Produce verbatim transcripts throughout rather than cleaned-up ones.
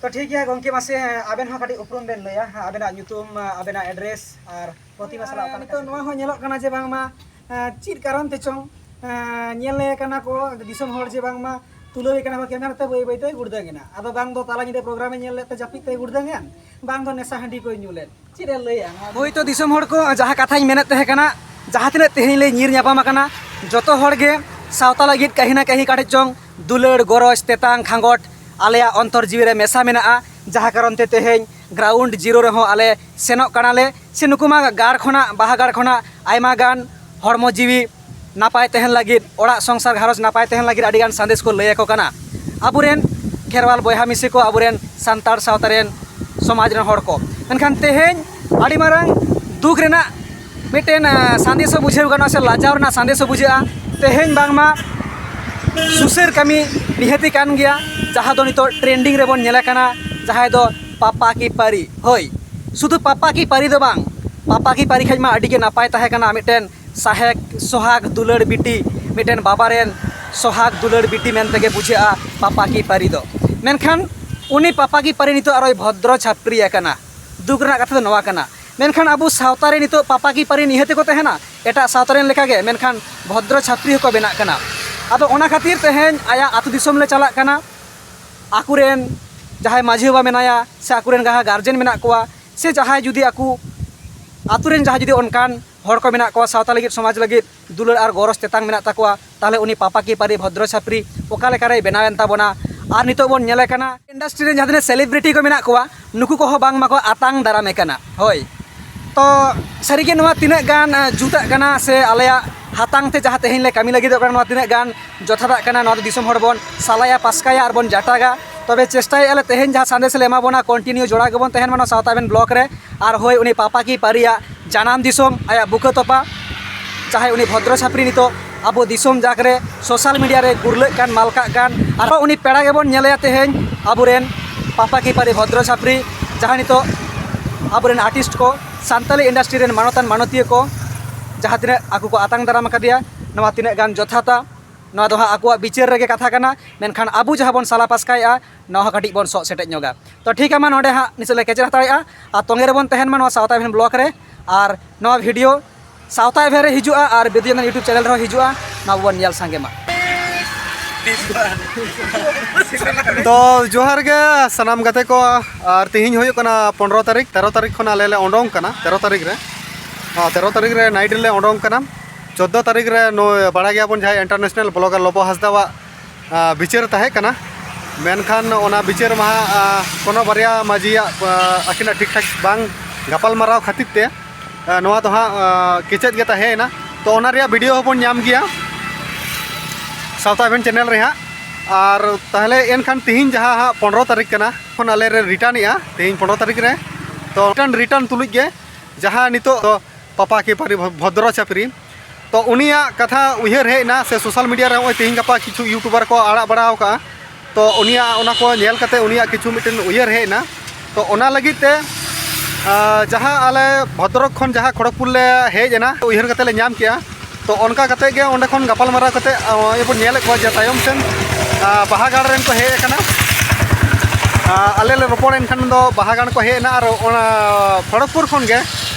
ᱛᱚ ᱴᱷᱤᱠ ᱜᱮᱭᱟ ᱜᱚᱢᱠᱮ, ᱢᱟᱥᱮ ᱟᱵᱮᱱ ᱦᱚᱸ ᱠᱟᱹᱴᱤᱡ ᱩᱯᱨᱩᱢ ᱵᱮᱱ ᱞᱟᱹᱭᱟ, ᱟᱵᱮᱱᱟᱜ ᱧᱩᱛᱩᱢ, ᱟᱵᱮᱱᱟᱜ ᱮᱰᱨᱮᱥ ᱟᱨ ᱯᱨᱚᱛᱤᱢᱟ ᱥᱟᱞᱟᱜ ᱚᱠᱟ ᱞᱮᱠᱟ ᱱᱤᱛᱚᱜ ᱥᱟᱹᱜᱟᱹᱭ? ᱱᱚᱣᱟ ᱦᱚᱸ ᱧᱮᱞᱚᱜ ᱠᱟᱱᱟ ᱡᱮ ᱵᱟᱝᱢᱟ, ᱮᱸ, ᱪᱮᱫ ᱠᱟᱨᱚᱱ ᱛᱮᱪᱚᱝ, ᱮᱸ, ᱧᱮᱞᱮ ᱠᱟᱱᱟ ᱠᱚ ᱫᱤᱥᱚᱢ ᱦᱚᱲ ᱡᱮ ᱵᱟᱝᱢᱟ ᱛᱩᱞᱟᱹᱣᱮ ᱠᱟᱱᱟ ᱠᱚ ᱠᱮᱢᱮᱨᱟ ᱛᱮ, ᱵᱟᱹᱭ ᱵᱟᱹᱭ ᱛᱮ ᱜᱩᱲᱫᱟᱹᱝ ᱮᱱᱟ᱾ ᱟᱫᱚ ᱵᱟᱝ ᱫᱚ ᱛᱟᱞᱟ ᱧᱤᱫᱟᱹ ᱯᱨᱳᱜᱨᱟᱢᱮ ᱧᱮᱞ ᱞᱮᱫ ᱛᱮ ᱡᱟᱹᱯᱤᱫ ᱛᱮᱭ ᱜᱩᱲᱫᱟᱹᱝ ᱮᱱ, ᱵᱟᱝ ᱫᱚ ᱱᱮᱥᱟ ᱦᱟᱺᱰᱤ ᱠᱚᱭ ᱧᱩ ᱞᱮᱫ᱾ ᱪᱮᱫ ᱮ ᱞᱟᱹᱭᱟ ᱱᱚᱣᱟ ᱫᱚ? ᱦᱳᱭ ᱛᱚ, ᱫᱤᱥᱚᱢ ᱦᱚᱲ ᱠᱚ, ᱡᱟᱦᱟᱸ ᱠᱟᱛᱷᱟᱧ ᱢᱮᱱᱮᱫ ᱛᱟᱦᱮᱸ ᱠᱟᱱᱟ, ᱡᱟᱦᱟᱸ ᱛᱤᱱᱟᱹᱜ ᱛᱮᱦᱮᱧ ᱞᱮ ᱧᱤᱨ ᱧᱟᱯᱟᱢ ᱟᱠᱟᱱᱟ, ᱡᱚᱛᱚ ᱦᱚᱲ ᱜᱮ ᱥᱟᱶᱛᱟ ᱞᱟᱹᱜᱤᱫ ᱠᱟᱹᱦᱤ ᱱᱟ ᱠᱟᱹᱦᱤ ᱠᱟᱹᱴᱤᱡ ᱪᱚᱝ ᱫᱩᱞᱟᱹᱲ, ᱜᱚᱨᱚᱡᱽ, ᱛᱮᱛᱟᱝ, ᱠᱷᱟᱸᱜᱚᱴ ᱟᱞᱮᱭᱟᱜ ᱚᱱᱛᱚᱨ ᱡᱤᱣᱤ ᱨᱮ ᱢᱮᱥᱟ ᱢᱮᱱᱟᱜᱼᱟ, ᱡᱟᱦᱟᱸ ᱠᱟᱨᱚᱱ ᱛᱮ ᱛᱮᱦᱮᱧ ᱜᱨᱟᱣᱩᱱᱰ ᱡᱤᱨᱳ ᱨᱮᱦᱚᱸ ᱟᱞᱮ ᱥᱮᱱᱚᱜ ᱠᱟᱱᱟᱞᱮ᱾ ᱥᱮ ᱱᱩᱠᱩ ᱢᱟ ᱜᱟᱲ ᱠᱷᱚᱱᱟᱜ, ᱵᱟᱦᱟ ᱜᱟᱲ ᱠᱷᱚᱱᱟᱜ ᱟᱭᱢᱟ ᱜᱟᱱ ᱦᱚᱲᱢᱚ ᱡᱤᱣᱤ ᱱᱟᱯᱟᱭ ᱛᱟᱦᱮᱱ ᱞᱟᱹᱜᱤᱫ, ᱚᱲᱟᱜ ᱥᱚᱝᱥᱟᱨ ᱜᱷᱟᱨᱚᱸᱡᱽ ᱱᱟᱯᱟᱭ ᱛᱟᱦᱮᱱ ᱞᱟᱹᱜᱤᱫ ᱟᱹᱰᱤᱜᱟᱱ ᱥᱟᱸᱫᱮᱥ ᱠᱚ ᱞᱟᱹᱭ ᱟᱠᱚ ᱠᱟᱱᱟ ᱟᱵᱚᱨᱮᱱ ᱠᱷᱮᱨᱣᱟᱞ ᱵᱚᱭᱦᱟ ᱢᱤᱥᱤ ᱠᱚ, ᱟᱵᱚᱨᱮᱱ ᱥᱟᱱᱛᱟᱲ ᱥᱟᱶᱛᱟ ᱨᱮᱱ ᱥᱚᱢᱟᱡᱽ ᱨᱮᱱ ᱦᱚᱲ ᱠᱚ᱾ ᱢᱮᱱᱠᱷᱟᱱ ᱛᱮᱦᱮᱧ ᱟᱹᱰᱤ ᱢᱟᱨᱟᱝ ᱫᱩᱠ ᱨᱮᱱᱟᱜ ᱢᱤᱫᱴᱮᱱ, ᱟᱸ, ᱥᱟᱸᱫᱮᱥ ᱦᱚᱸ ᱵᱩᱡᱷᱟᱹᱣ ᱜᱟᱱᱚᱜᱼᱟ ᱥᱮ ᱞᱟᱡᱟᱣ ᱨᱮᱱᱟᱜ ᱥᱟᱸᱫᱮᱥ ᱦᱚᱸ ᱵᱩᱡᱷᱟᱹᱜᱼᱟ᱾ ᱛᱮᱦᱮᱧ ᱵᱟᱝᱢᱟ ᱥᱩᱥᱟᱹᱨ ᱠᱟᱹᱢᱤ ᱱᱤᱦᱟᱹᱛᱤ ᱠᱟᱱ ᱜᱮᱭᱟ, ᱡᱟᱦᱟᱸ ᱫᱚ ᱱᱤᱛᱚᱜ ᱴᱨᱮᱱᱰᱤᱝ ᱨᱮᱵᱚᱱ ᱧᱮᱞᱮ ᱠᱟᱱᱟ, ᱡᱟᱦᱟᱸᱭ ᱫᱚ ᱯᱟᱯᱟ ᱠᱤ ᱯᱟᱹᱨᱤ᱾ ᱦᱳᱭ, ᱥᱩᱫᱷᱩ ᱯᱟᱯᱟ ᱠᱤ ᱯᱟᱹᱨᱤ ᱫᱚ ᱵᱟᱝ, ᱯᱟᱯᱟ ᱠᱤ ᱯᱟᱹᱨᱤ ᱠᱷᱟᱡ ᱢᱟ ᱟᱹᱰᱤ ᱜᱮ ᱱᱟᱯᱟᱭ ᱛᱟᱦᱮᱸ ᱠᱟᱱᱟ, ᱢᱤᱫᱴᱮᱱ ᱥᱟᱦᱮᱠ ᱥᱚᱦᱟᱜᱽ ᱫᱩᱞᱟᱹᱲ ᱵᱤᱴᱤ, ᱢᱤᱫᱴᱮᱱ ᱵᱟᱵᱟ ᱨᱮᱱ ᱥᱚᱦᱟᱜᱽ ᱫᱩᱞᱟᱹᱲ ᱵᱤᱴᱤ ᱢᱮᱱ ᱛᱮᱜᱮ ᱵᱩᱡᱷᱟᱹᱜᱼᱟ ᱯᱟᱯᱟ ᱠᱤ ᱯᱟᱹᱨᱤ ᱫᱚ᱾ ᱢᱮᱱᱠᱷᱟᱱ ᱩᱱᱤ ᱯᱟᱯᱟ ᱠᱤ ᱯᱟᱹᱨᱤ ᱱᱤᱛᱚᱜ ᱟᱨᱚᱭ ᱵᱷᱚᱫᱨᱚ ᱪᱷᱟᱯᱨᱤ ᱟᱠᱟᱱᱟ᱾ ᱫᱩᱠ ᱨᱮᱱᱟᱜ ᱠᱟᱛᱷᱟ ᱫᱚ ᱱᱚᱣᱟ ᱠᱟᱱᱟ᱾ ᱢᱮᱱᱠᱷᱟᱱ ᱟᱵᱚ ᱥᱟᱶᱛᱟ ᱨᱮ ᱱᱤᱛᱚᱜ ᱯᱟᱯᱟ ᱠᱤ ᱯᱟᱹᱨᱤ ᱱᱤᱦᱟᱹᱛ ᱜᱮᱠᱚ ᱛᱟᱦᱮᱱᱟ, ᱮᱴᱟᱜ ᱥᱟᱶᱛᱟ ᱨᱮᱱ ᱞᱮᱠᱟᱜᱮ, ᱢᱮᱱᱠᱷᱟᱱ ᱵᱷᱚᱫᱨᱚ ᱪᱷᱟᱯᱨᱤ ᱦᱚᱸᱠᱚ ᱵᱮᱱᱟᱜ ᱠᱟᱱᱟ᱾ ᱟᱫᱚ ᱚᱱᱟ ᱠᱷᱟᱹᱛᱤᱨ ᱛᱮᱦᱮᱧ ᱟᱭᱟᱜ ᱟᱹᱛᱩ ᱫᱤᱥᱚᱢ ᱞᱮ ᱪᱟᱞᱟᱜ ᱠᱟᱱᱟ᱾ ᱟᱠᱚᱨᱮᱱ ᱡᱟᱦᱟᱸᱭ ᱢᱟᱹᱡᱷᱤ ᱵᱟᱵᱟ ᱢᱮᱱᱟᱭᱟ, ᱥᱮ ᱟᱠᱚᱨᱮᱱ ᱡᱟᱦᱟᱸ ᱜᱟᱨᱡᱮᱱ ᱢᱮᱱᱟᱜ ᱠᱚᱣᱟ, ᱥᱮ ᱡᱟᱦᱟᱸᱭ ᱡᱩᱫᱤ ᱟᱠᱚ ᱟᱛᱳ ᱨᱮᱱ ᱡᱟᱦᱟᱸᱭ ᱡᱩᱫᱤ ᱚᱱᱠᱟᱱ ᱦᱚᱲ ᱠᱚ ᱢᱮᱱᱟᱜ ᱠᱚᱣᱟ, ᱥᱟᱶᱛᱟ ᱞᱟᱹᱜᱤᱫ, ᱥᱚᱢᱟᱡᱽ ᱞᱟᱹᱜᱤᱫ ᱫᱩᱞᱟᱹᱲ ᱟᱨ ᱜᱚᱨᱚᱡᱽ ᱛᱮᱛᱟᱝ ᱢᱮᱱᱟᱜ ᱛᱟᱠᱚᱣᱟ, ᱛᱟᱦᱚᱞᱮ ᱩᱱᱤ ᱯᱟᱯᱟ ᱠᱤ ᱯᱟᱹᱨᱤ ᱵᱷᱚᱫᱨᱚ ᱪᱷᱟᱯᱨᱤ ᱚᱠᱟ ᱞᱮᱠᱟᱨᱮᱭ ᱵᱮᱱᱟᱣᱮᱱ ᱛᱟᱵᱚᱱᱟ᱾ ᱟᱨ ᱱᱤᱛᱚᱜ ᱵᱚᱱ ᱧᱮᱞᱮ ᱠᱟᱱᱟ, ᱤᱱᱰᱟᱥᱴᱨᱤ ᱨᱮᱱ ᱡᱟᱦᱟᱸ ᱛᱤᱱᱟᱹᱜ ᱥᱮᱞᱤᱵᱨᱤᱴᱤ ᱠᱚ ᱢᱮᱱᱟᱜ ᱠᱚᱣᱟ, ᱱᱩᱠᱩ ᱠᱚᱦᱚᱸ ᱵᱟᱝ ᱢᱟᱠᱚ ᱟᱛᱟᱝ ᱫᱟᱨᱟᱢᱮ ᱠᱟᱱᱟ᱾ ᱦᱳᱭ, ᱛᱚ ᱥᱟᱹᱨᱤᱜᱮ ᱱᱚᱣᱟ ᱛᱤᱱᱟᱹᱜ ᱜᱟᱱ, ᱟᱸ, ᱡᱩᱛᱟᱜ ᱠᱟᱱᱟ, ᱥᱮ ᱟᱞᱮᱭᱟᱜ ᱦᱟᱛᱟᱝ ᱛᱮ ᱡᱟᱦᱟᱸ ᱛᱮᱦᱮᱧ ᱞᱮ ᱠᱟᱹᱢᱤ ᱞᱟᱹᱜᱤᱫᱚᱜ ᱠᱟᱱᱟ, ᱱᱚᱣᱟ ᱛᱤᱱᱟᱹᱜ ᱜᱟᱱ ᱡᱚᱛᱷᱟᱛᱟᱜ ᱠᱟᱱᱟ, ᱱᱚᱣᱟ ᱫᱚ ᱫᱤᱥᱚᱢ ᱦᱚᱲ ᱵᱚᱱ ᱥᱟᱞᱟᱭᱟ, ᱯᱟᱥᱠᱟᱭᱟ ᱟᱨ ᱵᱚᱱ ᱡᱟᱴᱟᱜᱟ᱾ ᱛᱚᱵᱮ ᱪᱮᱥᱴᱟᱭᱮᱫᱼᱟ ᱞᱮ ᱛᱮᱦᱮᱧ ᱡᱟᱦᱟᱸ ᱥᱟᱸᱫᱮᱥ ᱞᱮ ᱮᱢᱟ ᱵᱚᱱᱟ, ᱠᱚᱱᱴᱤᱱᱤᱭᱩ ᱡᱚᱲᱟᱣ ᱜᱮᱵᱚᱱ ᱛᱟᱦᱮᱱ ᱢᱟ ᱱᱚᱣᱟ ᱥᱟᱶᱛᱟ ᱟᱵᱮᱱ ᱵᱞᱚᱜ ᱨᱮ᱾ ᱟᱨ ᱦᱳᱭ, ᱩᱱᱤ ᱯᱟᱯᱟ ᱠᱤ ᱯᱟᱹᱨᱤᱭᱟᱜ ᱡᱟᱱᱟᱢ ᱫᱤᱥᱚᱢ, ᱟᱭᱟᱜ ᱵᱩᱠᱟᱹ ᱛᱚᱯᱟ, ᱡᱟᱦᱟᱸᱭ ᱩᱱᱤ ᱵᱷᱚᱫᱨᱚ ᱪᱷᱟᱯᱨᱤ ᱱᱤᱛᱚᱜ ᱟᱵᱚ ᱫᱤᱥᱚᱢ ᱡᱟᱠ ᱨᱮ ᱥᱳᱥᱟᱞ ᱢᱤᱰᱤᱭᱟ ᱨᱮ ᱜᱩᱨᱞᱟᱹᱜ ᱠᱟᱱ, ᱢᱟᱞᱠᱟᱜ ᱠᱟᱱ, ᱟᱨᱦᱚᱸ ᱩᱱᱤ ᱯᱮᱲᱟ ᱜᱮᱵᱚᱱ ᱧᱮᱞᱮᱭᱟ ᱛᱮᱦᱮᱧ, ᱟᱵᱚᱨᱮᱱ ᱯᱟᱯᱟ ᱠᱤ ᱯᱟᱹᱨᱤ ᱵᱷᱚᱫᱨᱚ ᱪᱷᱟᱯᱨᱤ, ᱡᱟᱦᱟᱸᱭ ᱱᱤᱛᱚᱜ ᱟᱵᱚᱨᱮᱱ ᱟᱨᱴᱤᱥᱴ ᱠᱚ, ᱥᱟᱱᱛᱟᱞᱤ ᱤᱱᱰᱟᱥᱴᱨᱤ ᱨᱮᱱ ᱢᱟᱱᱚᱛᱟᱱ ᱢᱟᱱᱚᱛᱤᱭᱟᱹ ᱠᱚ, ᱡᱟᱦᱟᱸ ᱛᱤᱱᱟᱹᱜ ᱟᱠᱚ ᱠᱚ ᱟᱛᱟᱝ ᱫᱟᱨᱟᱢ ᱟᱠᱟᱫᱮᱭᱟ, ᱱᱚᱣᱟ ᱛᱤᱱᱟᱹᱜ ᱜᱟᱱ ᱡᱚᱛᱷᱟᱛᱟ, ᱱᱚᱣᱟ ᱫᱚ ᱦᱟᱸᱜ ᱟᱠᱚᱣᱟᱜ ᱵᱤᱪᱟᱹᱨ ᱨᱮᱜᱮ ᱠᱟᱛᱷᱟ ᱠᱟᱱᱟ, ᱢᱮᱱᱠᱷᱟᱱ ᱟᱵᱚ ᱡᱟᱦᱟᱸ ᱵᱚᱱ ᱥᱟᱞᱟ ᱯᱟᱥᱠᱟᱭᱮᱫᱼᱟ, ᱱᱚᱣᱟ ᱦᱚᱸ ᱠᱟᱹᱴᱤᱡ ᱵᱚᱱ ᱥᱚᱜ ᱥᱮᱴᱮᱡ ᱧᱚᱜᱟ᱾ ᱛᱚ ᱴᱷᱤᱠ ᱜᱮᱭᱟ, ᱢᱟ ᱱᱚᱰᱮ ᱦᱟᱸᱜ ᱱᱤᱛᱚᱜ ᱞᱮ ᱠᱮᱪᱮᱫ ᱦᱟᱛᱟᱲᱮᱜᱼᱟ, ᱟᱨ ᱛᱚᱸᱜᱮ ᱨᱮᱵᱚᱱ ᱛᱟᱦᱮᱱ ᱢᱟ ᱱᱚᱣᱟ ᱥᱟᱶᱛᱟ ᱮᱯᱷ ᱮᱢ ᱵᱞᱚᱜ ᱨᱮ᱾ ᱟᱨ ᱱᱚᱣᱟ ᱵᱷᱤᱰᱤᱭᱳ ᱥᱟᱶᱛᱟ ᱮᱯᱷ ᱮᱢ ᱨᱮ ᱦᱤᱡᱩᱜᱼᱟ ᱟᱨ ᱵᱤᱫᱩ ᱪᱟᱸᱫᱟᱱ YouTube ᱪᱮᱱᱮᱞ ᱨᱮᱦᱚᱸ ᱦᱤᱡᱩᱜᱼᱟ, ᱱᱚᱣᱟ ᱵᱚᱱ ᱧᱮᱞ ᱥᱟᱸᱜᱮ ᱢᱟ᱾ ᱛᱚ ᱡᱚᱦᱟᱨ ᱜᱮ ᱥᱟᱱᱟᱢ ᱜᱟᱛᱮ ᱠᱚ, ᱟᱨ ᱛᱮᱦᱮᱧ ᱦᱩᱭᱩᱜ ᱠᱟᱱᱟ ᱯᱚᱱᱨᱚ ᱛᱟᱹᱨᱤᱠᱷ, ᱛᱮᱨᱚ ᱛᱟᱹᱨᱤᱠᱷ ᱠᱷᱚᱱ ᱟᱞᱮ ᱞᱮ ᱩᱰᱩᱝ ᱠᱟᱱᱟ, ᱛᱮᱨᱚ ᱛᱟᱹᱨᱤᱠᱷ ᱨᱮ, ᱟᱨ ᱛᱮᱨᱚ ᱛᱟᱹᱨᱤᱠᱷ ᱨᱮ ᱱᱟᱭᱤᱴ ᱨᱮᱞᱮ ᱩᱰᱩᱝ ᱠᱟᱱᱟ᱾ ᱪᱳᱫᱽᱫᱳ ᱛᱟᱹᱨᱤᱠᱷ ᱨᱮ ᱱᱩᱭ ᱵᱟᱲᱟᱭ ᱜᱮᱭᱟᱵᱚᱱ ᱡᱟᱦᱟᱸᱭ ᱤᱱᱴᱟᱨᱱᱮᱥᱱᱟᱞ ᱵᱞᱚᱜᱟᱨ ᱞᱚᱵᱚ ᱦᱟᱸᱥᱫᱟᱣᱟᱜ ᱟᱸ, ᱵᱤᱪᱟᱹᱨ ᱛᱟᱦᱮᱸ ᱠᱟᱱᱟ᱾ ᱢᱮᱱᱠᱷᱟᱱ ᱚᱱᱟ ᱵᱤᱪᱟᱹᱨ ᱢᱟᱦᱟ, ᱟᱸ, ᱠᱳᱱᱳ ᱵᱟᱨᱭᱟ ᱢᱟᱹᱡᱷᱤᱭᱟᱜ, ᱟᱸ, ᱟᱹᱠᱤᱱᱟᱜ ᱴᱷᱤᱠ ᱴᱷᱟᱠ ᱵᱟᱝ ᱜᱟᱯᱟᱞ ᱢᱟᱨᱟᱣ ᱠᱷᱟᱹᱛᱤᱨ ᱛᱮ, ᱟᱸ, ᱱᱚᱣᱟ ᱫᱚ ᱦᱟᱸᱜ, ᱟᱸ, ᱠᱮᱪᱮᱫ ᱜᱮ ᱛᱟᱦᱮᱸᱭᱮᱱᱟ᱾ ᱛᱚ ᱚᱱᱟ ᱨᱮᱭᱟᱜ ᱵᱷᱤᱰᱤᱭᱳ ᱦᱚᱸᱵᱚᱱ ᱧᱟᱢ ᱜᱮᱭᱟ ᱥᱟᱶᱛᱟ ᱮᱵᱷᱮᱱ ᱪᱮᱱᱮᱞ ᱨᱮ ᱦᱟᱸᱜ᱾ ᱟᱨ ᱛᱟᱦᱚᱞᱮ ᱮᱱᱠᱷᱟᱱ ᱛᱤᱦᱤᱧ ᱡᱟᱦᱟᱸ ᱦᱟᱸᱜ ᱯᱚᱱᱨᱚ ᱛᱟᱹᱨᱤᱠᱷ ᱠᱟᱱᱟ, ᱠᱷᱚᱱ ᱟᱞᱮ ᱞᱮ ᱨᱤᱴᱟᱨᱱᱮᱜᱼᱟ ᱛᱤᱦᱤᱧ ᱯᱚᱱᱨᱚ ᱛᱟᱹᱨᱤᱠᱷ ᱨᱮ᱾ ᱛᱚ ᱨᱤᱴᱟᱨᱱ, ᱨᱤᱴᱟᱨᱱ ᱛᱩᱞᱩᱡ ᱜᱮ ᱡᱟᱦᱟᱸ ᱱᱤᱛᱚᱜ ᱫᱚ ᱯᱟᱯᱟ ᱠᱮ ᱯᱟᱨᱤ ᱵᱷᱚ-, ᱵᱷᱚᱫᱨᱚ ᱪᱟᱹᱯᱨᱤ, ᱛᱚ ᱩᱱᱤᱭᱟᱜ ᱠᱟᱛᱷᱟ ᱩᱭᱦᱟᱹᱨ ᱦᱮᱡ ᱮᱱᱟ, ᱥᱮ ᱥᱳᱥᱟᱞ ᱢᱤᱰᱤᱭᱟ ᱨᱮ ᱱᱚᱜᱼᱚᱭ ᱛᱮᱦᱮᱧ ᱜᱟᱯᱟ ᱠᱤᱪᱷᱩ ᱤᱭᱩᱴᱩᱵᱟᱨ ᱠᱚ ᱟᱲᱟᱜ ᱵᱟᱲᱟ ᱟᱠᱟᱫᱼᱟ᱾ ᱛᱚ ᱩᱱᱤᱭᱟᱜ ᱚᱱᱟ ᱠᱚ ᱧᱮᱞ ᱠᱟᱛᱮ ᱩᱱᱤᱭᱟᱜ ᱠᱤᱪᱷᱩ ᱢᱤᱫᱴᱮᱱ ᱩᱭᱦᱟᱹᱨ ᱦᱮᱡ ᱮᱱᱟ᱾ ᱛᱚ ᱚᱱᱟ ᱞᱟᱹᱜᱤᱫ ᱛᱮ, ᱟᱸ, ᱡᱟᱦᱟᱸ ᱟᱞᱮ ᱵᱷᱚᱫᱨᱚᱠ ᱠᱷᱚᱱ ᱡᱟᱦᱟᱸ ᱠᱷᱚᱲᱚᱜᱽᱯᱩᱨ ᱞᱮ ᱦᱮᱡ ᱮᱱᱟ, ᱩᱭᱦᱟᱹᱨ ᱠᱟᱛᱮ ᱞᱮ ᱧᱟᱢ ᱠᱮᱜᱼᱟ᱾ ᱛᱚ ᱚᱱᱠᱟ ᱠᱟᱛᱮ ᱜᱮ ᱚᱸᱰᱮ ᱠᱷᱚᱱ ᱜᱟᱯᱟᱞ ᱢᱟᱨᱟᱣ ᱠᱟᱛᱮ, ᱟᱸ, ᱱᱚᱜᱼᱚᱭ ᱵᱚᱱ ᱧᱮᱞᱮᱫ ᱠᱚᱣᱟ ᱡᱮ ᱛᱟᱭᱚᱢ ᱥᱮᱱ, ᱟᱸ, ᱵᱟᱦᱟᱜᱟᱲ ᱨᱮᱱ ᱠᱚ ᱦᱮᱡ ᱟᱠᱟᱱᱟ᱾ ᱟᱸ, ᱟᱞᱮ ᱞᱮ ᱨᱚᱯᱚᱲᱮᱱ ᱠᱷᱟᱱ ᱫᱚ ᱵᱟᱦᱟᱜᱟᱲ ᱠᱚ ᱦᱮᱡ ᱮᱱᱟ, ᱟᱨ ᱚᱱᱟ ᱠᱷᱚᱲᱚᱜᱽᱯᱩᱨ ᱠᱷᱚᱱ ᱜᱮ,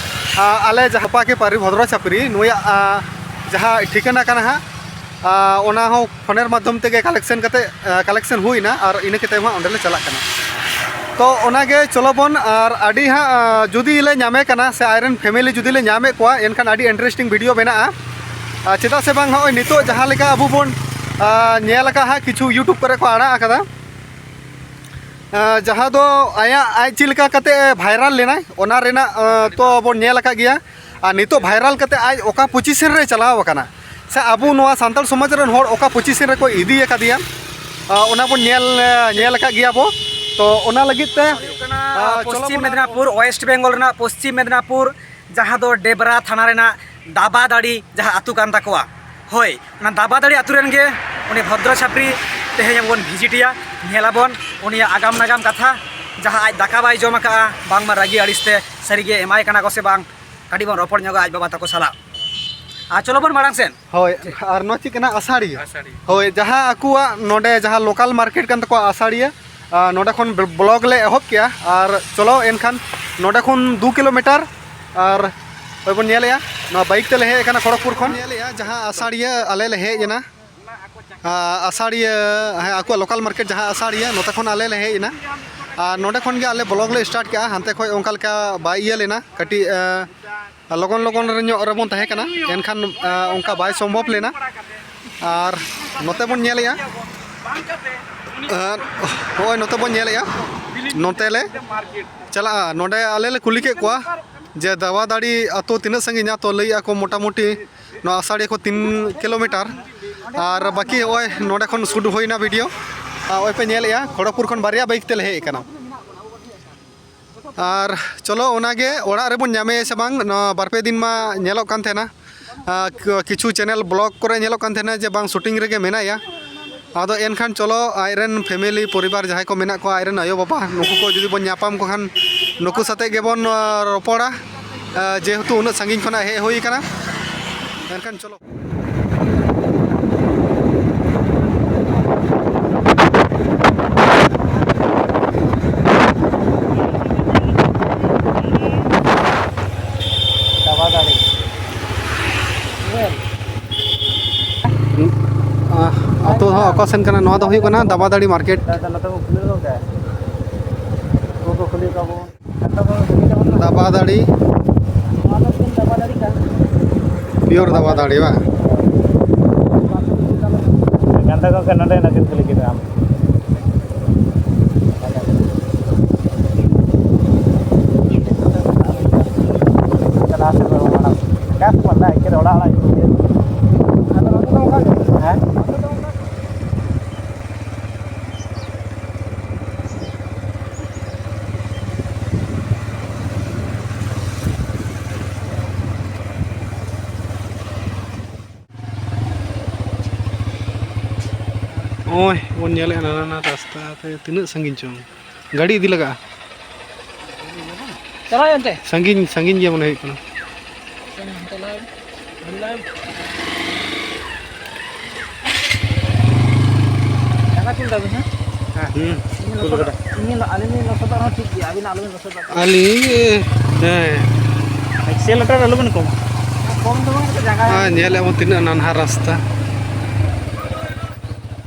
ᱟᱸ, ᱟᱞᱮ ᱡᱟᱦᱟᱸ ᱯᱟᱯᱟ ᱠᱮ ᱯᱟᱨᱤ ᱵᱷᱚᱫᱨᱚ ᱪᱟᱯᱨᱤ ᱱᱩᱭᱟᱜ, ᱟᱸ, ᱡᱟᱦᱟᱸ ᱴᱷᱤᱠᱟᱹᱱᱟ ᱠᱟᱱᱟ ᱦᱟᱸᱜ, ᱟᱸ, ᱚᱱᱟ ᱦᱚᱸ ᱯᱷᱳᱱᱮᱨ ᱢᱟᱫᱽᱫᱷᱚᱢ ᱛᱮᱜᱮ ᱠᱟᱞᱮᱠᱥᱮᱱ ᱠᱟᱛᱮ, ᱟᱸ, ᱠᱟᱞᱮᱠᱥᱮᱱ ᱦᱩᱭᱱᱟ, ᱟᱨ ᱤᱱᱟᱹ ᱠᱟᱛᱮ ᱦᱟᱸᱜ ᱚᱸᱰᱮ ᱞᱮ ᱪᱟᱞᱟᱜ ᱠᱟᱱᱟ᱾ ᱛᱚ ᱚᱱᱟᱜᱮ ᱪᱚᱞᱚ ᱵᱚᱱ, ᱟᱨ ᱟᱹᱰᱤ ᱦᱟᱸᱜ, ᱟᱸ, ᱡᱩᱫᱤ ᱞᱮ ᱧᱟᱢᱮ ᱠᱟᱱᱟ ᱥᱮ ᱟᱡᱨᱮᱱ ᱯᱷᱮᱢᱮᱞᱤ ᱡᱩᱫᱤ ᱞᱮ ᱧᱟᱢᱮᱫ ᱠᱚᱣᱟ, ᱮᱱᱠᱷᱟᱱ ᱟᱹᱰᱤ ᱤᱱᱴᱟᱨᱮᱥᱴᱤᱝ ᱵᱷᱤᱰᱤᱭᱳ ᱢᱮᱱᱟᱜᱼᱟ᱾ ᱟᱨ ᱪᱮᱫᱟᱜ ᱥᱮ ᱵᱟᱝ ᱱᱚᱜᱼᱚᱭ ᱱᱤᱛᱚᱜ ᱡᱟᱦᱟᱸ ᱞᱮᱠᱟ ᱟᱵᱚ ᱵᱚᱱ, ᱟᱸ, ᱧᱮᱞ ᱟᱠᱟᱫ ᱦᱟᱸᱜ ᱠᱤᱪᱷᱩ ᱤᱭᱩᱴᱩᱵᱽ ᱠᱚᱨᱮ ᱠᱚ ᱟᱲᱟᱜ ᱟᱠᱟᱫᱟ, ᱟᱸ, ᱡᱟᱦᱟᱸ ᱫᱚ ᱟᱭᱟᱜ, ᱟᱡ ᱪᱮᱫ ᱞᱮᱠᱟ ᱠᱟᱛᱮ ᱵᱷᱟᱭᱨᱟᱞ ᱞᱮᱱᱟᱭ, ᱚᱱᱟ ᱨᱮᱱᱟᱜ, ᱟᱸ, ᱛᱚ ᱵᱚᱱ ᱧᱮᱞ ᱟᱠᱟᱫ ᱜᱮᱭᱟ᱾ ᱟᱨ ᱱᱤᱛᱚᱜ ᱵᱷᱟᱭᱨᱟᱞ ᱠᱟᱛᱮ ᱟᱡ ᱚᱠᱟ ᱯᱚᱡᱤᱥᱚᱱ ᱨᱮ ᱪᱟᱞᱟᱣ ᱟᱠᱟᱱᱟ, ᱥᱮ ᱟᱵᱚ ᱱᱚᱣᱟ ᱥᱟᱱᱛᱟᱲ ᱥᱚᱢᱟᱡᱽ ᱨᱮᱱ ᱦᱚᱲ ᱚᱠᱟ ᱯᱚᱡᱤᱥᱚᱱ ᱨᱮᱠᱚ ᱤᱫᱤ ᱟᱠᱟᱫᱮᱭᱟ, ᱟᱸ, ᱚᱱᱟ ᱵᱚᱱ ᱧᱮᱞ, ᱧᱮᱞ ᱟᱠᱟᱫ ᱜᱮᱭᱟ ᱵᱚ᱾ ᱛᱚ ᱚᱱᱟ ᱞᱟᱹᱜᱤᱫ ᱛᱮ, ᱦᱩᱭᱩᱜ ᱠᱟᱱᱟ, ᱟᱸ, ᱯᱚᱥᱪᱤᱢ ᱪᱚᱞᱚ ᱵᱚᱱ ᱢᱮᱫᱽᱱᱟᱯᱩᱨ, ᱳᱭᱮᱥᱴ ᱵᱮᱝᱜᱚᱞ ᱨᱮᱱᱟᱜ ᱯᱚᱥᱪᱤᱢ ᱢᱮᱫᱽᱱᱟᱯᱩᱨ, ᱡᱟᱦᱟᱸ ᱫᱚ ᱰᱮᱵᱽᱨᱟ ᱛᱷᱟᱱᱟ ᱨᱮᱱᱟᱜ ᱫᱟᱵᱟᱫᱟᱲᱤ ᱡᱟᱦᱟᱸ ᱟᱹᱛᱩ ᱠᱟᱱ ᱛᱟᱠᱚᱣᱟ᱾ ᱦᱳᱭ, ᱚᱱᱟ ᱫᱟᱵᱟᱫᱟᱲᱤ ᱟᱹᱛᱩ ᱨᱮᱱ ᱜᱮ ᱩᱱᱤ ᱵᱷᱚᱫᱨᱚ ᱪᱷᱟᱯᱨᱤ᱾ ᱛᱮᱦᱮᱧ ᱟᱵᱚ ᱵᱚᱱ ᱵᱷᱤᱡᱤᱴᱮᱭᱟ, ᱧᱮᱞᱟᱵᱚᱱ ᱩᱱᱤᱭᱟᱜ ᱟᱜᱟᱢ ᱱᱟᱜᱟᱢ ᱠᱟᱛᱷᱟ, ᱡᱟᱦᱟᱸ ᱟᱡ ᱫᱟᱠᱟ ᱵᱟᱭ ᱡᱚᱢ ᱟᱠᱟᱫᱼᱟ, ᱵᱟᱝᱢᱟ ᱨᱟᱹᱜᱤ ᱟᱹᱲᱤᱥ ᱛᱮ ᱥᱟᱹᱨᱤᱜᱮ ᱮᱢᱟᱭ ᱠᱟᱱᱟ ᱠᱚ ᱥᱮ ᱵᱟᱝ, ᱠᱟᱹᱴᱤᱡ ᱵᱚᱱ ᱨᱚᱯᱚᱲ ᱧᱚᱜᱟ ᱟᱡ ᱵᱟᱵᱟ ᱛᱟᱠᱚ ᱥᱟᱞᱟᱜ᱾ ᱟᱨ ᱪᱚᱞᱚ ᱵᱚᱱ ᱢᱟᱲᱟᱝ ᱥᱮᱱ᱾ ᱦᱳᱭ, ᱟᱨ ᱱᱚᱣᱟ ᱪᱮᱫ ᱠᱟᱱᱟ? ᱟᱥᱟᱲᱤᱭᱟᱹ᱾ ᱟᱥᱟᱲᱤᱭᱟᱹ᱾ ᱦᱳᱭ, ᱡᱟᱦᱟᱸ ᱟᱠᱚᱣᱟᱜ ᱱᱚᱰᱮ ᱡᱟᱦᱟᱸ local market ᱠᱟᱱ ᱛᱟᱠᱚᱣᱟ ᱟᱥᱟᱲᱤᱭᱟᱹ, ᱟᱨ ᱱᱚᱰᱮ ᱠᱷᱚᱱ ᱵᱞᱚᱜ ᱞᱮ ᱮᱦᱚᱵ ᱠᱮᱜᱼᱟ᱾ ᱟᱨ ᱪᱚᱞᱚ ᱮᱱᱠᱷᱟᱱ ᱱᱚᱰᱮ ᱠᱷᱚᱱ ᱫᱩ ᱠᱤᱞᱳᱢᱤᱴᱟᱨ, ᱟᱨ ᱱᱚᱜᱼᱚᱭ ᱵᱚᱱ ᱧᱮᱞᱮᱜᱼᱟ, ᱱᱚᱣᱟ ᱵᱟᱭᱤᱠ ᱛᱮᱞᱮ ᱦᱮᱡ ᱟᱠᱟᱱᱟ ᱠᱷᱚᱲᱚᱜᱽᱯᱩᱨ ᱠᱷᱚᱱ᱾ ᱧᱮᱞᱮᱜᱼᱟ, ᱡᱟᱦᱟᱸ ᱟᱥᱟᱲᱤᱭᱟᱹ ᱟᱞᱮ ᱞᱮ ᱦᱮᱡ ᱮᱱᱟ, ᱟᱨ ᱟᱥᱟᱲᱤᱭᱟᱹ, ᱦᱮᱸ, ᱟᱠᱚᱣᱟᱜ local market ᱡᱟᱦᱟᱸ ᱟᱥᱟᱲᱤᱭᱟᱹ, ᱱᱚᱛᱮ ᱠᱷᱚᱱ ᱟᱞᱮ ᱞᱮ ᱦᱮᱡ ᱮᱱᱟ᱾ ᱟᱨ ᱱᱚᱰᱮ ᱠᱷᱚᱱ ᱜᱮ ᱟᱞᱮ ᱵᱞᱚᱜ ᱞᱮ start ᱠᱮᱜᱼᱟ᱾ ᱦᱟᱱᱛᱮ ᱠᱷᱚᱱ ᱚᱱᱠᱟ ᱞᱮᱠᱟ ᱵᱟᱭ ᱤᱭᱟᱹ ᱞᱮᱱᱟ, ᱠᱟᱹᱴᱤᱡ, ᱟᱨ ᱞᱚᱜᱚᱱ ᱞᱚᱜᱚᱱ ᱨᱮ ᱧᱚᱜ ᱨᱮᱵᱚᱱ ᱛᱟᱦᱮᱸ ᱠᱟᱱᱟ, ᱮᱱᱠᱷᱟᱱ, ᱟᱨ, ᱚᱱᱠᱟ ᱵᱟᱭ ᱥᱚᱢᱵᱷᱚᱵ ᱞᱮᱱᱟ᱾ ᱟᱨ ᱱᱚᱛᱮ ᱵᱚᱱ ᱧᱮᱞᱮᱜᱼᱟ, ᱟᱨ ᱦᱚᱸᱜᱼᱚᱭ ᱱᱚᱛᱮ ᱵᱚᱱ ᱧᱮᱞᱮᱜᱼᱟ, ᱱᱚᱛᱮ ᱞᱮ ᱪᱟᱞᱟᱜᱼᱟ᱾ ᱱᱚᱰᱮ ᱟᱞᱮ ᱞᱮ ᱠᱩᱞᱤ ᱠᱮᱫ ᱠᱚᱣᱟ ᱡᱮ ᱫᱟᱵᱟᱫᱟᱲᱤ ᱟᱹᱛᱩ ᱛᱤᱱᱟᱹᱜ ᱥᱟᱺᱜᱤᱧᱟ, ᱛᱚ ᱞᱟᱹᱭᱮᱜᱼᱟ ᱠᱚ ᱢᱚᱴᱟᱢᱩᱴᱤ ᱱᱚᱣᱟ ᱟᱥᱟᱲᱤᱭᱟᱹ ᱠᱷᱚᱱ ᱛᱤᱱ ᱠᱤᱞᱳᱢᱤᱴᱟᱨ᱾ ᱟᱨ ᱵᱟᱹᱠᱤ ᱦᱚᱸᱜᱼᱚᱭ ᱱᱚᱰᱮ ᱠᱷᱚᱱ ᱥᱩᱴ ᱦᱩᱭᱱᱟ ᱵᱷᱤᱰᱤᱭᱳ᱾ ᱟᱨ ᱱᱚᱜᱼᱚᱭ ᱯᱮ ᱧᱮᱞᱮᱜᱼᱟ, ᱠᱷᱚᱲᱚᱜᱽᱯᱩᱨ ᱠᱷᱚᱱ ᱵᱟᱨᱭᱟ ᱵᱟᱭᱤᱠ ᱛᱮᱞᱮ ᱦᱮᱡ ᱟᱠᱟᱱᱟ᱾ ᱟᱨ ᱪᱚᱞᱚ, ᱚᱱᱟᱜᱮ ᱚᱲᱟᱜ ᱨᱮᱵᱚᱱ ᱧᱟᱢᱮᱭᱟ ᱥᱮ ᱵᱟᱝ, ᱱᱚᱣᱟ ᱵᱟᱨ ᱯᱮ ᱫᱤᱱ ᱢᱟ ᱧᱮᱞᱚᱜ ᱠᱟᱱ ᱛᱟᱦᱮᱱᱟ, ᱟᱨ ᱠᱤ-, ᱠᱤᱪᱷᱩ ᱪᱮᱱᱮᱞ ᱵᱞᱚᱜ ᱠᱚᱨᱮ ᱧᱮᱞᱚᱜ ᱠᱟᱱ ᱛᱟᱦᱮᱱᱟ ᱡᱮ ᱵᱟᱝ ᱥᱩᱴᱤᱝ ᱨᱮᱜᱮ ᱢᱮᱱᱟᱭᱟ᱾ ᱟᱫᱚ ᱮᱱᱠᱷᱟᱱ ᱪᱚᱞᱚ, ᱟᱡᱨᱮᱱ ᱯᱷᱮᱢᱮᱞᱤ, ᱯᱚᱨᱤᱵᱟᱨ ᱡᱟᱦᱟᱸᱭ ᱠᱚ ᱢᱮᱱᱟᱜ ᱠᱚᱣᱟ, ᱟᱡᱨᱮᱱ ᱟᱭᱳᱼᱵᱟᱵᱟ, ᱱᱩᱠᱩ ᱠᱚ ᱡᱩᱫᱤ ᱵᱚᱱ ᱧᱟᱯᱟᱢ ᱠᱚ ᱠᱷᱟᱱ, ᱱᱩᱠᱩ ᱥᱟᱛᱮᱜ ᱜᱮᱵᱚᱱ, ᱟᱨ, ᱨᱚᱯᱚᱲᱟ, ᱟᱨ ᱡᱮᱦᱮᱛᱩ ᱩᱱᱟᱹᱜ ᱥᱟᱺᱜᱤᱧ ᱠᱷᱚᱱᱟᱜ ᱦᱮᱡ ᱦᱩᱭ ᱟᱠᱟᱱᱟ᱾ ᱮᱱᱠᱷᱟᱱ ᱪᱚᱞᱚ᱾ ᱫᱟᱵᱟᱫᱟᱲᱤ᱾ ᱟᱛᱳ ᱫᱚ ᱚᱠᱟ ᱥᱮᱱ ᱠᱟᱱᱟ? ᱱᱚᱣᱟ ᱫᱚ ᱦᱩᱭᱩᱜ ᱠᱟᱱᱟ ᱫᱟᱵᱟᱫᱟᱲᱤ ᱢᱟᱨᱠᱮᱴ᱾ ᱫᱟᱫᱟ, ᱱᱚᱛᱮ ᱠᱚ ᱠᱷᱩᱞᱟᱹᱣ ᱠᱟᱜᱼᱟ᱾ ᱩᱱᱠᱩ ᱠᱚ ᱠᱷᱩᱞᱟᱹᱣ ᱠᱟᱜᱼᱟ ᱵᱚᱱ᱾ ᱫᱟᱵᱟᱫᱟᱲᱤ᱾ ᱱᱚᱣᱟ ᱫᱚ ᱯᱤᱭᱳᱨ ᱫᱟᱵᱟᱫᱟᱲᱤ᱾ ᱯᱤᱭᱳᱨ ᱫᱟᱵᱟᱫᱟᱲᱤ, ᱵᱟᱝ? ᱜᱟᱱᱫᱟ ᱜᱚᱢᱠᱮ, ᱱᱚᱰᱮ ᱱᱟᱜ ᱠᱤᱱ ᱠᱩᱞᱤ ᱠᱮᱫᱟ ᱟᱢ᱾ ᱪᱟᱞᱟᱣ ᱥᱮᱫ ᱫᱚ ᱢᱟᱲᱟᱝ ᱡᱟᱦᱟᱸ ᱠᱚ ᱢᱮᱱᱫᱟ, ᱮᱠᱮᱱ ᱚᱲᱟᱜ ᱚᱲᱟᱜ ᱧᱩᱛᱩᱢ ᱜᱮ᱾ ᱟᱫᱚ ᱱᱚᱛᱮ ᱫᱚ ᱚᱱᱠᱟ ᱜᱮ᱾ ᱦᱮᱸ? ᱱᱚᱛᱮ ᱫᱚ ᱚᱱᱠᱟ ᱜᱮ᱾ ᱱᱚᱜᱼᱚᱭ ᱵᱚᱱ ᱧᱮᱞᱮᱫᱼᱟ, ᱱᱟᱱᱟ ᱱᱟᱱᱟ ᱨᱟᱥᱛᱟ ᱛᱮ ᱛᱤᱱᱟᱹᱜ ᱥᱟᱺᱜᱤᱧ ᱪᱚᱝ ᱜᱟᱹᱰᱤ ᱤᱫᱤ ᱞᱟᱜᱟᱜᱼᱟ᱾ ᱪᱟᱞᱟᱜ ᱟᱹᱧ ᱚᱱᱛᱮ᱾ ᱥᱟᱺᱜᱤᱧ, ᱥᱟᱺᱜᱤᱧ ᱜᱮ ᱢᱚᱱᱮ ᱦᱩᱭᱩᱜ ᱠᱟᱱᱟ᱾ ᱪᱟᱞᱟᱜ ᱟᱹᱧ᱾ ᱡᱟᱸᱜᱟ ᱛᱩᱞ ᱛᱟᱵᱤᱱ, ᱦᱮᱸ? ᱦᱩᱸ, ᱤᱧ ᱛᱩᱞ ᱞᱚᱥᱚᱫ, ᱠᱟᱫᱟ᱾ ᱤᱧ ᱞᱚ-, ᱟᱹᱞᱤᱧ ᱞᱤᱧ ᱞᱚᱥᱚᱫᱚᱜ ᱨᱮᱦᱚᱸ ᱴᱷᱤᱠ ᱜᱮᱭᱟ, ᱟᱹᱵᱤᱱ ᱟᱞᱚᱵᱤᱱ ᱞᱚᱥᱚᱫᱚᱜ᱾ ᱟᱹᱞᱤᱧ, ᱦᱮᱸ᱾ ᱮᱠᱥᱮᱞᱮᱴᱟᱨ ᱟᱞᱚᱵᱤᱱ ᱠᱚᱢᱟ᱾ ᱠᱚᱢ ᱫᱚ ᱵᱟᱝ, ᱠᱟᱹᱴᱤᱡ ᱡᱟᱸᱜᱟ ᱟᱨ ᱧᱮᱞᱮᱫ ᱵᱚᱱ ᱛᱤᱱᱟᱹᱜ ᱱᱟᱱᱦᱟ ᱨᱟᱥᱛᱟ᱾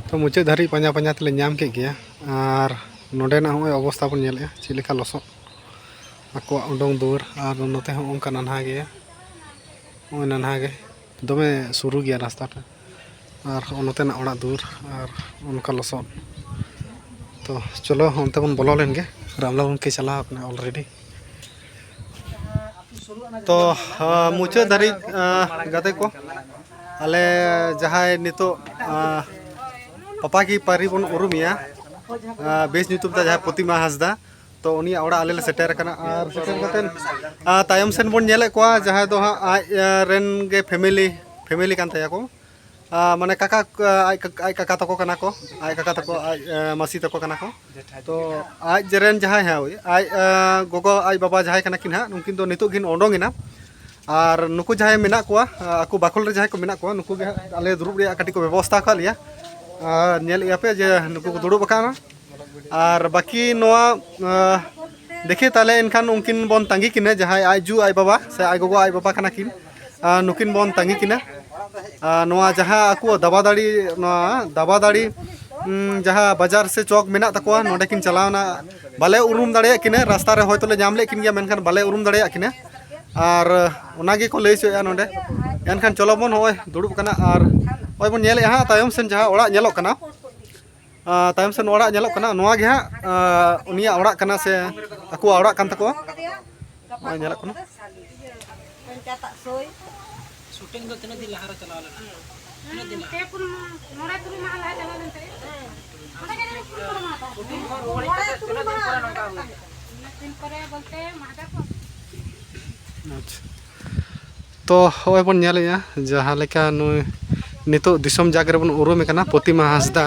ᱛᱚ, ᱢᱩᱪᱟᱹᱫ ᱫᱷᱟᱹᱨᱤᱡ ᱯᱟᱸᱡᱟ ᱯᱟᱸᱡᱟ ᱛᱮᱞᱮ ᱧᱟᱢ ᱠᱮᱫ ᱜᱮᱭᱟ᱾ ᱟᱨ ᱱᱚᱸᱰᱮᱱᱟᱜ ᱦᱚᱸᱜᱼᱚᱭ ᱚᱵᱚᱥᱛᱟ ᱵᱚᱱ ᱧᱮᱞᱮᱫᱼᱟ, ᱪᱮᱫ ᱞᱮᱠᱟ ᱞᱚᱥᱚᱫ ᱟᱠᱚᱣᱟᱜ ᱩᱰᱩᱝ ᱫᱩᱣᱟᱹᱨ᱾ ᱟᱨ ᱱᱚᱛᱮ ᱦᱚᱸ ᱚᱱᱠᱟ ᱱᱟᱱᱦᱟ ᱜᱮᱭᱟ, ᱱᱚᱜᱼᱚᱭ ᱱᱟᱱᱦᱟ ᱜᱮ, ᱫᱚᱢᱮ ᱥᱩᱨᱩ ᱜᱮᱭᱟ ᱨᱟᱥᱛᱟ ᱴᱟ᱾ ᱟᱨ ᱱᱚᱛᱮᱱᱟᱜ ᱚᱲᱟᱜ ᱫᱩᱣᱟᱹᱨ ᱟᱨ ᱚᱱᱠᱟ ᱞᱚᱥᱚᱫ᱾ ᱛᱚ ᱪᱚᱞᱚ, ᱚᱱᱛᱮ ᱵᱚᱱ ᱵᱚᱞᱚ ᱞᱮᱱ ᱜᱮ᱾ ᱨᱟᱢᱞᱟ ᱜᱚᱢᱠᱮ ᱪᱟᱞᱟᱣ ᱠᱟᱱᱟ already᱾ ᱛᱚ, ᱟᱸ, ᱢᱩᱪᱟᱹᱫ ᱫᱷᱟᱹᱨᱤᱡ, ᱟᱸ, ᱜᱟᱛᱮ ᱠᱚ, ᱟᱞᱮ ᱡᱟᱦᱟᱸᱭ ᱱᱤᱛᱚᱜ, ᱟᱸ, ᱯᱟᱯᱟ ᱠᱤ ᱯᱟᱹᱨᱤ ᱵᱚᱱ ᱩᱨᱩᱢᱮᱭᱟ, ᱟᱸ, ᱵᱮᱥ ᱧᱩᱛᱩᱢ ᱛᱮ ᱡᱟᱦᱟᱸᱭ ᱯᱨᱚᱛᱤᱢᱟ ᱦᱟᱸᱥᱫᱟ, ᱛᱚ ᱩᱱᱤᱭᱟᱜ ᱚᱲᱟᱜ ᱟᱞᱮ ᱞᱮ ᱥᱮᱴᱮᱨ ᱟᱠᱟᱱᱟ᱾ ᱟᱨ ᱥᱮᱴᱮᱨ ᱠᱟᱛᱮᱫ, ᱟᱸ, ᱛᱟᱭᱚᱢ ᱥᱮᱱ ᱵᱚᱱ ᱧᱮᱞᱮᱫ ᱠᱚᱣᱟ, ᱡᱟᱦᱟᱸᱭ ᱫᱚ ᱦᱟᱸᱜ ᱟᱡ, ᱟᱸ, ᱨᱮᱱ ᱜᱮ family, family ᱠᱟᱱ ᱛᱟᱭᱟ ᱠᱚ᱾ ᱟᱸ, ᱢᱟᱱᱮ ᱠᱟᱠᱟ, ᱟᱡ ᱠᱟᱠᱟ, ᱟᱡ ᱠᱟᱠᱟ ᱛᱟᱠᱚ ᱠᱟᱱᱟ ᱠᱚ, ᱟᱡ ᱠᱟᱠᱟ ᱛᱟᱠᱚ, ᱟᱡ, ᱟᱸ, ᱢᱟᱹᱥᱤ ᱛᱟᱠᱚ ᱠᱟᱱᱟ ᱠᱚ᱾ ᱛᱚ ᱟᱡ ᱨᱮᱱ ᱡᱟᱦᱟᱸᱭ, ᱦᱮᱸ, ᱳᱭ, ᱟᱡ, ᱟᱸ, ᱜᱚᱜᱚ, ᱟᱡ ᱵᱟᱵᱟ ᱡᱟᱦᱟᱸᱭ ᱠᱟᱱᱟ ᱠᱤᱱ ᱦᱟᱸᱜ, ᱱᱩᱠᱤᱱ ᱫᱚ ᱱᱤᱛᱚᱜ ᱠᱤᱱ ᱚᱰᱚᱝ ᱮᱱᱟ᱾ ᱟᱨ ᱱᱩᱠᱩ ᱡᱟᱦᱟᱸᱭ ᱢᱮᱱᱟᱜ ᱠᱚᱣᱟ, ᱟᱸ, ᱟᱠᱚ ᱵᱟᱠᱷᱳᱞ ᱨᱮ ᱡᱟᱦᱟᱸᱭ ᱠᱚ ᱢᱮᱱᱟᱜ ᱠᱚᱣᱟ, ᱱᱩᱠᱩ ᱜᱮ ᱦᱟᱸᱜ ᱟᱞᱮ ᱫᱩᱲᱩᱵ ᱨᱮᱭᱟᱜ ᱠᱟᱹᱴᱤᱡ ᱠᱚ ᱵᱮᱵᱚᱥᱛᱷᱟ ᱟᱠᱟᱫ ᱞᱮᱭᱟ᱾ ᱟᱨ ᱧᱮᱞᱮᱫᱼᱟ ᱯᱮ ᱡᱮ ᱱᱩᱠᱩ ᱠᱚ ᱫᱩᱲᱩᱵ ᱟᱠᱟᱱᱟ᱾ ᱟᱨ ᱵᱟᱹᱠᱤ ᱱᱚᱣᱟ, ᱟᱸ, ᱫᱮᱠᱷᱮ ᱛᱟᱦᱞᱮ ᱮᱱᱠᱷᱟᱱ ᱩᱱᱠᱤᱱ ᱵᱚᱱ ᱛᱟᱺᱜᱤ ᱠᱤᱱᱟᱹ, ᱡᱟᱦᱟᱸᱭ ᱟᱡ ᱡᱩ ᱟᱡ ᱵᱟᱵᱟ ᱥᱮ ᱟᱡ ᱜᱚᱜᱚ ᱟᱡ ᱵᱟᱵᱟ ᱠᱟᱱᱟ ᱠᱤᱱ᱾ ᱟᱨ ᱱᱩᱠᱤᱱ ᱵᱚᱱ ᱛᱟᱺᱜᱤ ᱠᱤᱱᱟ᱾ ᱟᱨ ᱱᱚᱣᱟ ᱡᱟᱦᱟᱸ ᱟᱠᱚ ᱫᱟᱵᱟᱫᱟᱲᱤ, ᱱᱚᱣᱟ ᱫᱟᱵᱟᱫᱟᱲᱤ, ᱩᱸ, ᱡᱟᱦᱟᱸ ᱵᱟᱡᱟᱨ ᱥᱮ ᱪᱚᱠ ᱢᱮᱱᱟᱜ ᱛᱟᱠᱚᱣᱟ, ᱱᱚᱸᱰᱮ ᱠᱤᱱ ᱪᱟᱞᱟᱣᱱᱟ᱾ ᱵᱟᱞᱮ ᱩᱨᱩᱢ ᱫᱟᱲᱮᱭᱟᱜ ᱠᱤᱱᱟᱹ, ᱨᱟᱥᱛᱟ ᱨᱮ ᱦᱚᱭᱛᱳ ᱞᱮ ᱧᱟᱢ ᱞᱮᱫ ᱠᱤᱱ ᱜᱮᱭᱟ, ᱢᱮᱱᱠᱷᱟᱱ ᱵᱟᱞᱮ ᱩᱨᱩᱢ ᱫᱟᱲᱮᱭᱟᱜ ᱠᱤᱱᱟᱹ᱾ ᱟᱨ ᱚᱱᱟ ᱜᱮᱠᱚ ᱞᱟᱹᱭ ᱦᱚᱪᱚᱭᱮᱫᱼᱟ ᱱᱚᱸᱰᱮ᱾ ᱮᱱᱠᱷᱟᱱ ᱪᱚᱞᱚ ᱵᱚᱱ ᱱᱚᱜᱼᱚᱭ ᱫᱩᱲᱩᱵ ᱠᱟᱱᱟ ᱟᱨ ᱱᱚᱜᱼᱚᱭ ᱵᱚᱱ ᱧᱮᱞᱮᱫᱼᱟ ᱦᱟᱸᱜ ᱛᱟᱭᱚᱢ ᱥᱮᱱ ᱡᱟᱦᱟᱸ ᱚᱲᱟᱜ ᱧᱮᱞᱚᱜ ᱠᱟᱱᱟ᱾ ᱟᱸ, ᱛᱟᱭᱚᱢ ᱥᱮᱱ ᱚᱲᱟᱜ ᱧᱮᱞᱚᱜ ᱠᱟᱱᱟ, ᱱᱚᱣᱟ ᱜᱮ ᱦᱟᱸᱜ, ᱟᱸ, ᱩᱱᱤᱭᱟᱜ ᱚᱲᱟᱜ ᱠᱟᱱᱟ ᱥᱮ ᱟᱠᱚᱣᱟᱜ ᱚᱲᱟᱜ ᱠᱟᱱ ᱛᱟᱠᱚᱣᱟ᱾ ᱱᱚᱜᱼᱚᱭ ᱧᱮᱞᱚᱜ ᱠᱟᱱᱟ᱾ ᱥᱩᱴᱤᱝ ᱫᱚ ᱛᱤᱱᱟᱹᱜ ᱫᱤᱱ ᱞᱟᱦᱟ ᱨᱮ ᱪᱟᱞᱟᱣ ᱞᱮᱱᱟ? ᱛᱤᱱᱟᱹᱜ ᱫᱤᱱ ᱞᱟᱦᱟ? ᱯᱮ ᱯᱩᱱ ᱢᱟᱦᱟ, ᱢᱚᱬᱮ ᱛᱩᱨᱩᱭ ᱢᱟᱦᱟ ᱞᱟᱦᱟ ᱪᱟᱞᱟᱣ ᱞᱮᱱ ᱛᱟᱦᱮᱸᱫ᱾ ᱚᱸᱰᱮ ᱜᱮ ᱡᱟᱹᱱᱤᱡ ᱯᱩᱱ ᱢᱚᱬᱮ ᱢᱟᱦᱟ ᱛᱟᱦᱮᱸ᱾ ᱥᱩᱴᱤᱝ ᱠᱷᱚᱱ ᱨᱩᱣᱟᱹᱲ ᱦᱮᱡ ᱠᱟᱛᱮ ᱛᱤᱱᱟᱹᱜ ᱫᱤᱱ ᱯᱚᱨᱮ ᱱᱚᱝᱠᱟ ᱦᱩᱭ ᱮᱱᱟ? ᱩᱱᱟᱹᱜ ᱫᱤᱱ ᱯᱚᱨᱮ ᱵᱚᱞᱛᱮ ᱢᱟᱦᱫᱮᱨ ᱠᱚ᱾ ᱟᱪᱪᱷᱟ, ᱛᱚ ᱦᱚᱸᱜᱼᱚᱭ ᱵᱚᱱ ᱧᱮᱞᱮᱫᱼᱟ ᱡᱟᱦᱟᱸ ᱞᱮᱠᱟ ᱱᱩᱭ ᱱᱤᱛᱚᱜ ᱫᱤᱥᱚᱢ ᱡᱟᱠ ᱨᱮᱵᱚᱱ ᱩᱨᱩᱢᱮ ᱠᱟᱱᱟ ᱯᱨᱚᱛᱤᱢᱟ ᱦᱟᱸᱥᱫᱟ,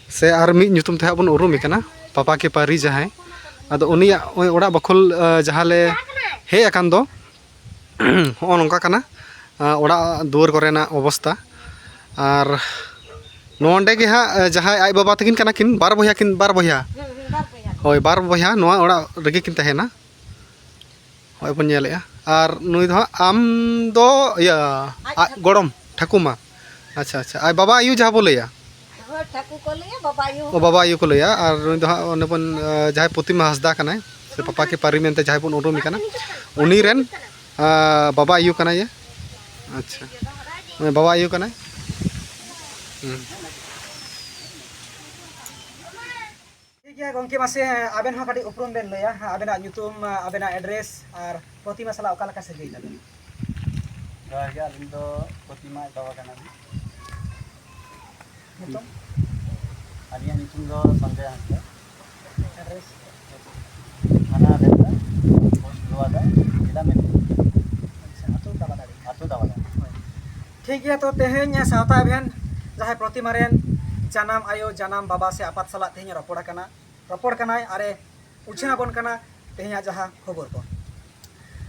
ᱥᱮ ᱟᱨ ᱢᱤᱫ ᱧᱩᱛᱩᱢ ᱛᱮ ᱦᱟᱸᱜ ᱵᱚᱱ ᱩᱨᱩᱢᱮ ᱠᱟᱱᱟ, ᱯᱟᱯᱟ ᱠᱮ ᱯᱟᱹᱨᱤ ᱡᱟᱦᱟᱸᱭ᱾ ᱟᱫᱚ ᱩᱱᱤᱭᱟᱜ ᱱᱚᱜᱼᱚᱭ ᱚᱲᱟᱜ ᱵᱟᱠᱷᱳᱞ, ᱟᱸ, ᱡᱟᱦᱟᱸ ᱞᱮ ᱦᱮᱡ ᱟᱠᱟᱱ ᱫᱚ, ᱦᱚᱸᱜᱼᱚ ᱱᱚᱝᱠᱟ ᱠᱟᱱᱟ᱾ ᱟᱸ, ᱚᱲᱟᱜ ᱫᱩᱣᱟᱹᱨ ᱠᱚᱨᱮᱱᱟᱜ ᱚᱵᱚᱥᱛᱟ᱾ ᱟᱨ ᱱᱚᱰᱮ ᱜᱮ ᱦᱟᱸᱜ, ᱮ, ᱡᱟᱦᱟᱸᱭ ᱟᱡ ᱵᱟᱵᱟ ᱛᱟᱹᱠᱤᱱ ᱠᱟᱱᱟ ᱠᱤᱱ, ᱵᱟᱨ ᱵᱚᱭᱦᱟ ᱠᱤᱱ, ᱵᱟᱨ ᱵᱚᱭᱦᱟ᱾ ᱦᱩᱸ, ᱦᱩᱸ, ᱵᱟᱨ ᱵᱚᱭᱦᱟ᱾ ᱦᱳᱭ, ᱵᱟᱨ ᱵᱚᱭᱦᱟ ᱱᱚᱣᱟ ᱚᱲᱟᱜ ᱨᱮᱜᱮ ᱠᱤᱱ ᱛᱟᱦᱮᱱᱟ᱾ ᱦᱚᱸᱜᱼᱚᱭ ᱵᱚᱱ ᱧᱮᱞᱮᱜᱼᱟ᱾ ᱟᱨ ᱱᱩᱭ ᱫᱚ ᱦᱟᱸᱜ, ᱟᱢ ᱫᱚ ᱤᱭᱟᱹ, ᱟᱡ ᱟᱡ ᱴᱷᱟᱹᱠᱩᱨ᱾ ᱜᱚᱲᱚᱢ, ᱴᱷᱟᱹᱠᱩᱢᱟ᱾ ᱟᱪᱪᱷᱟ, ᱟᱪᱪᱷᱟ᱾ ᱟᱡ ᱵᱟᱵᱟ ᱟᱭᱳ ᱡᱟᱦᱟᱸ ᱵᱚ ᱞᱟᱹᱭᱟ᱾ ᱦᱳᱭ, ᱴᱷᱟᱹᱠᱩ ᱠᱚ ᱞᱟᱹᱭᱟ, ᱵᱟᱵᱟ ᱟᱭᱳ ᱚ, ᱦᱚᱸ᱾ ᱵᱟᱵᱟ ᱟᱭᱳ ᱠᱚ ᱞᱟᱹᱭᱟ᱾ ᱟᱨ ᱱᱩᱭ ᱫᱚ ᱦᱟᱸᱜ ᱚᱱᱮ ᱵᱚᱱ, ᱟ, ᱡᱟᱦᱟᱸᱭ ᱯᱨᱚᱛᱤᱢᱟ ᱦᱟᱸᱥᱫᱟ ᱠᱟᱱᱟᱭ, ᱥᱮ ᱯᱟᱯᱟ ᱠᱤ ᱯᱟᱨᱤ ᱢᱮᱱᱛᱮ ᱡᱟᱦᱟᱸᱭ ᱵᱚᱱ ᱩᱨᱩᱢᱮ ᱠᱟᱱᱟ, ᱩᱱᱤ ᱨᱮᱱ, ᱟ, ᱵᱟᱵᱟ ᱟᱭᱳ ᱠᱟᱱᱟᱭ᱾ ᱟᱪᱪᱷᱟ, ᱵᱟᱵᱟ ᱟᱭᱳ ᱠᱟᱱᱟᱭ᱾ ᱦᱩᱸ᱾ ᱴᱷᱤᱠ ᱜᱮᱭᱟ ᱜᱚᱢᱠᱮ, ᱢᱟᱥᱮ ᱟᱵᱮᱱ ᱦᱚᱸ ᱠᱟᱹᱴᱤᱡ ᱩᱯᱨᱩᱢ ᱵᱮᱱ ᱞᱟᱹᱭᱟ, ᱟᱵᱮᱱᱟᱜ ᱧᱩᱛᱩᱢ, ᱟᱵᱮᱱᱟᱜ ᱮᱰᱨᱮᱥ ᱟᱨ ᱯᱨᱚᱛᱤᱢᱟ ᱥᱟᱞᱟᱜ ᱚᱠᱟ ᱞᱮᱠᱟ ᱥᱟᱹᱜᱟᱹᱭ ᱛᱟᱵᱮᱱ? ᱡᱚᱦᱟᱨ ᱜᱮ, ᱟᱹᱞᱤᱧ ᱫᱚ ᱯᱨᱚᱛᱤᱢᱟ ᱟᱡ ᱵᱟᱵᱟ ᱠᱟᱱᱟᱞᱤᱧ᱾ ᱧᱩᱛᱩᱢ? ᱟᱹᱞᱤᱧᱟᱜ ᱧᱩᱛᱩᱢ ᱫᱚ ᱥᱚᱧᱡᱚᱭ ᱦᱟᱸᱥᱫᱟ᱾ ᱮᱰᱨᱮᱥ? ᱛᱷᱟᱱᱟ ᱵᱮᱞᱫᱟ, ᱯᱳᱥᱴ ᱞᱳᱣᱟᱫᱟ, ᱡᱮᱞᱟ ᱢᱮᱫᱤᱱᱤᱯᱩᱨ᱾ ᱟᱪᱪᱷᱟ, ᱟᱹᱛᱩ ᱫᱟᱵᱟᱫᱟᱲᱤ᱾ ᱟᱹᱛᱩ ᱫᱟᱵᱟᱫᱟᱲᱤ᱾ ᱦᱳᱭ᱾ ᱴᱷᱤᱠ ᱜᱮᱭᱟ, ᱛᱚ ᱛᱮᱦᱮᱧ ᱥᱟᱶᱛᱟ ᱮᱵᱷᱮᱱ ᱡᱟᱦᱟᱸᱭ ᱯᱨᱚᱛᱤᱢᱟ ᱨᱮᱱ ᱡᱟᱱᱟᱢ ᱟᱭᱳ, ᱡᱟᱱᱟᱢ ᱵᱟᱵᱟ ᱥᱮ ᱟᱯᱟᱛ ᱥᱟᱞᱟᱜ ᱛᱮᱦᱮᱧ ᱨᱚᱯᱚᱲ ᱟᱠᱟᱱᱟ, ᱨᱚᱯᱚᱲ ᱠᱟᱱᱟᱭ ᱟᱨᱮ ᱩᱪᱷᱟᱹᱱ ᱟᱵᱚᱱ ᱠᱟᱱᱟ ᱛᱮᱦᱮᱧᱟᱜ ᱡᱟᱦᱟᱸ ᱠᱷᱚᱵᱚᱨ ᱠᱚ᱾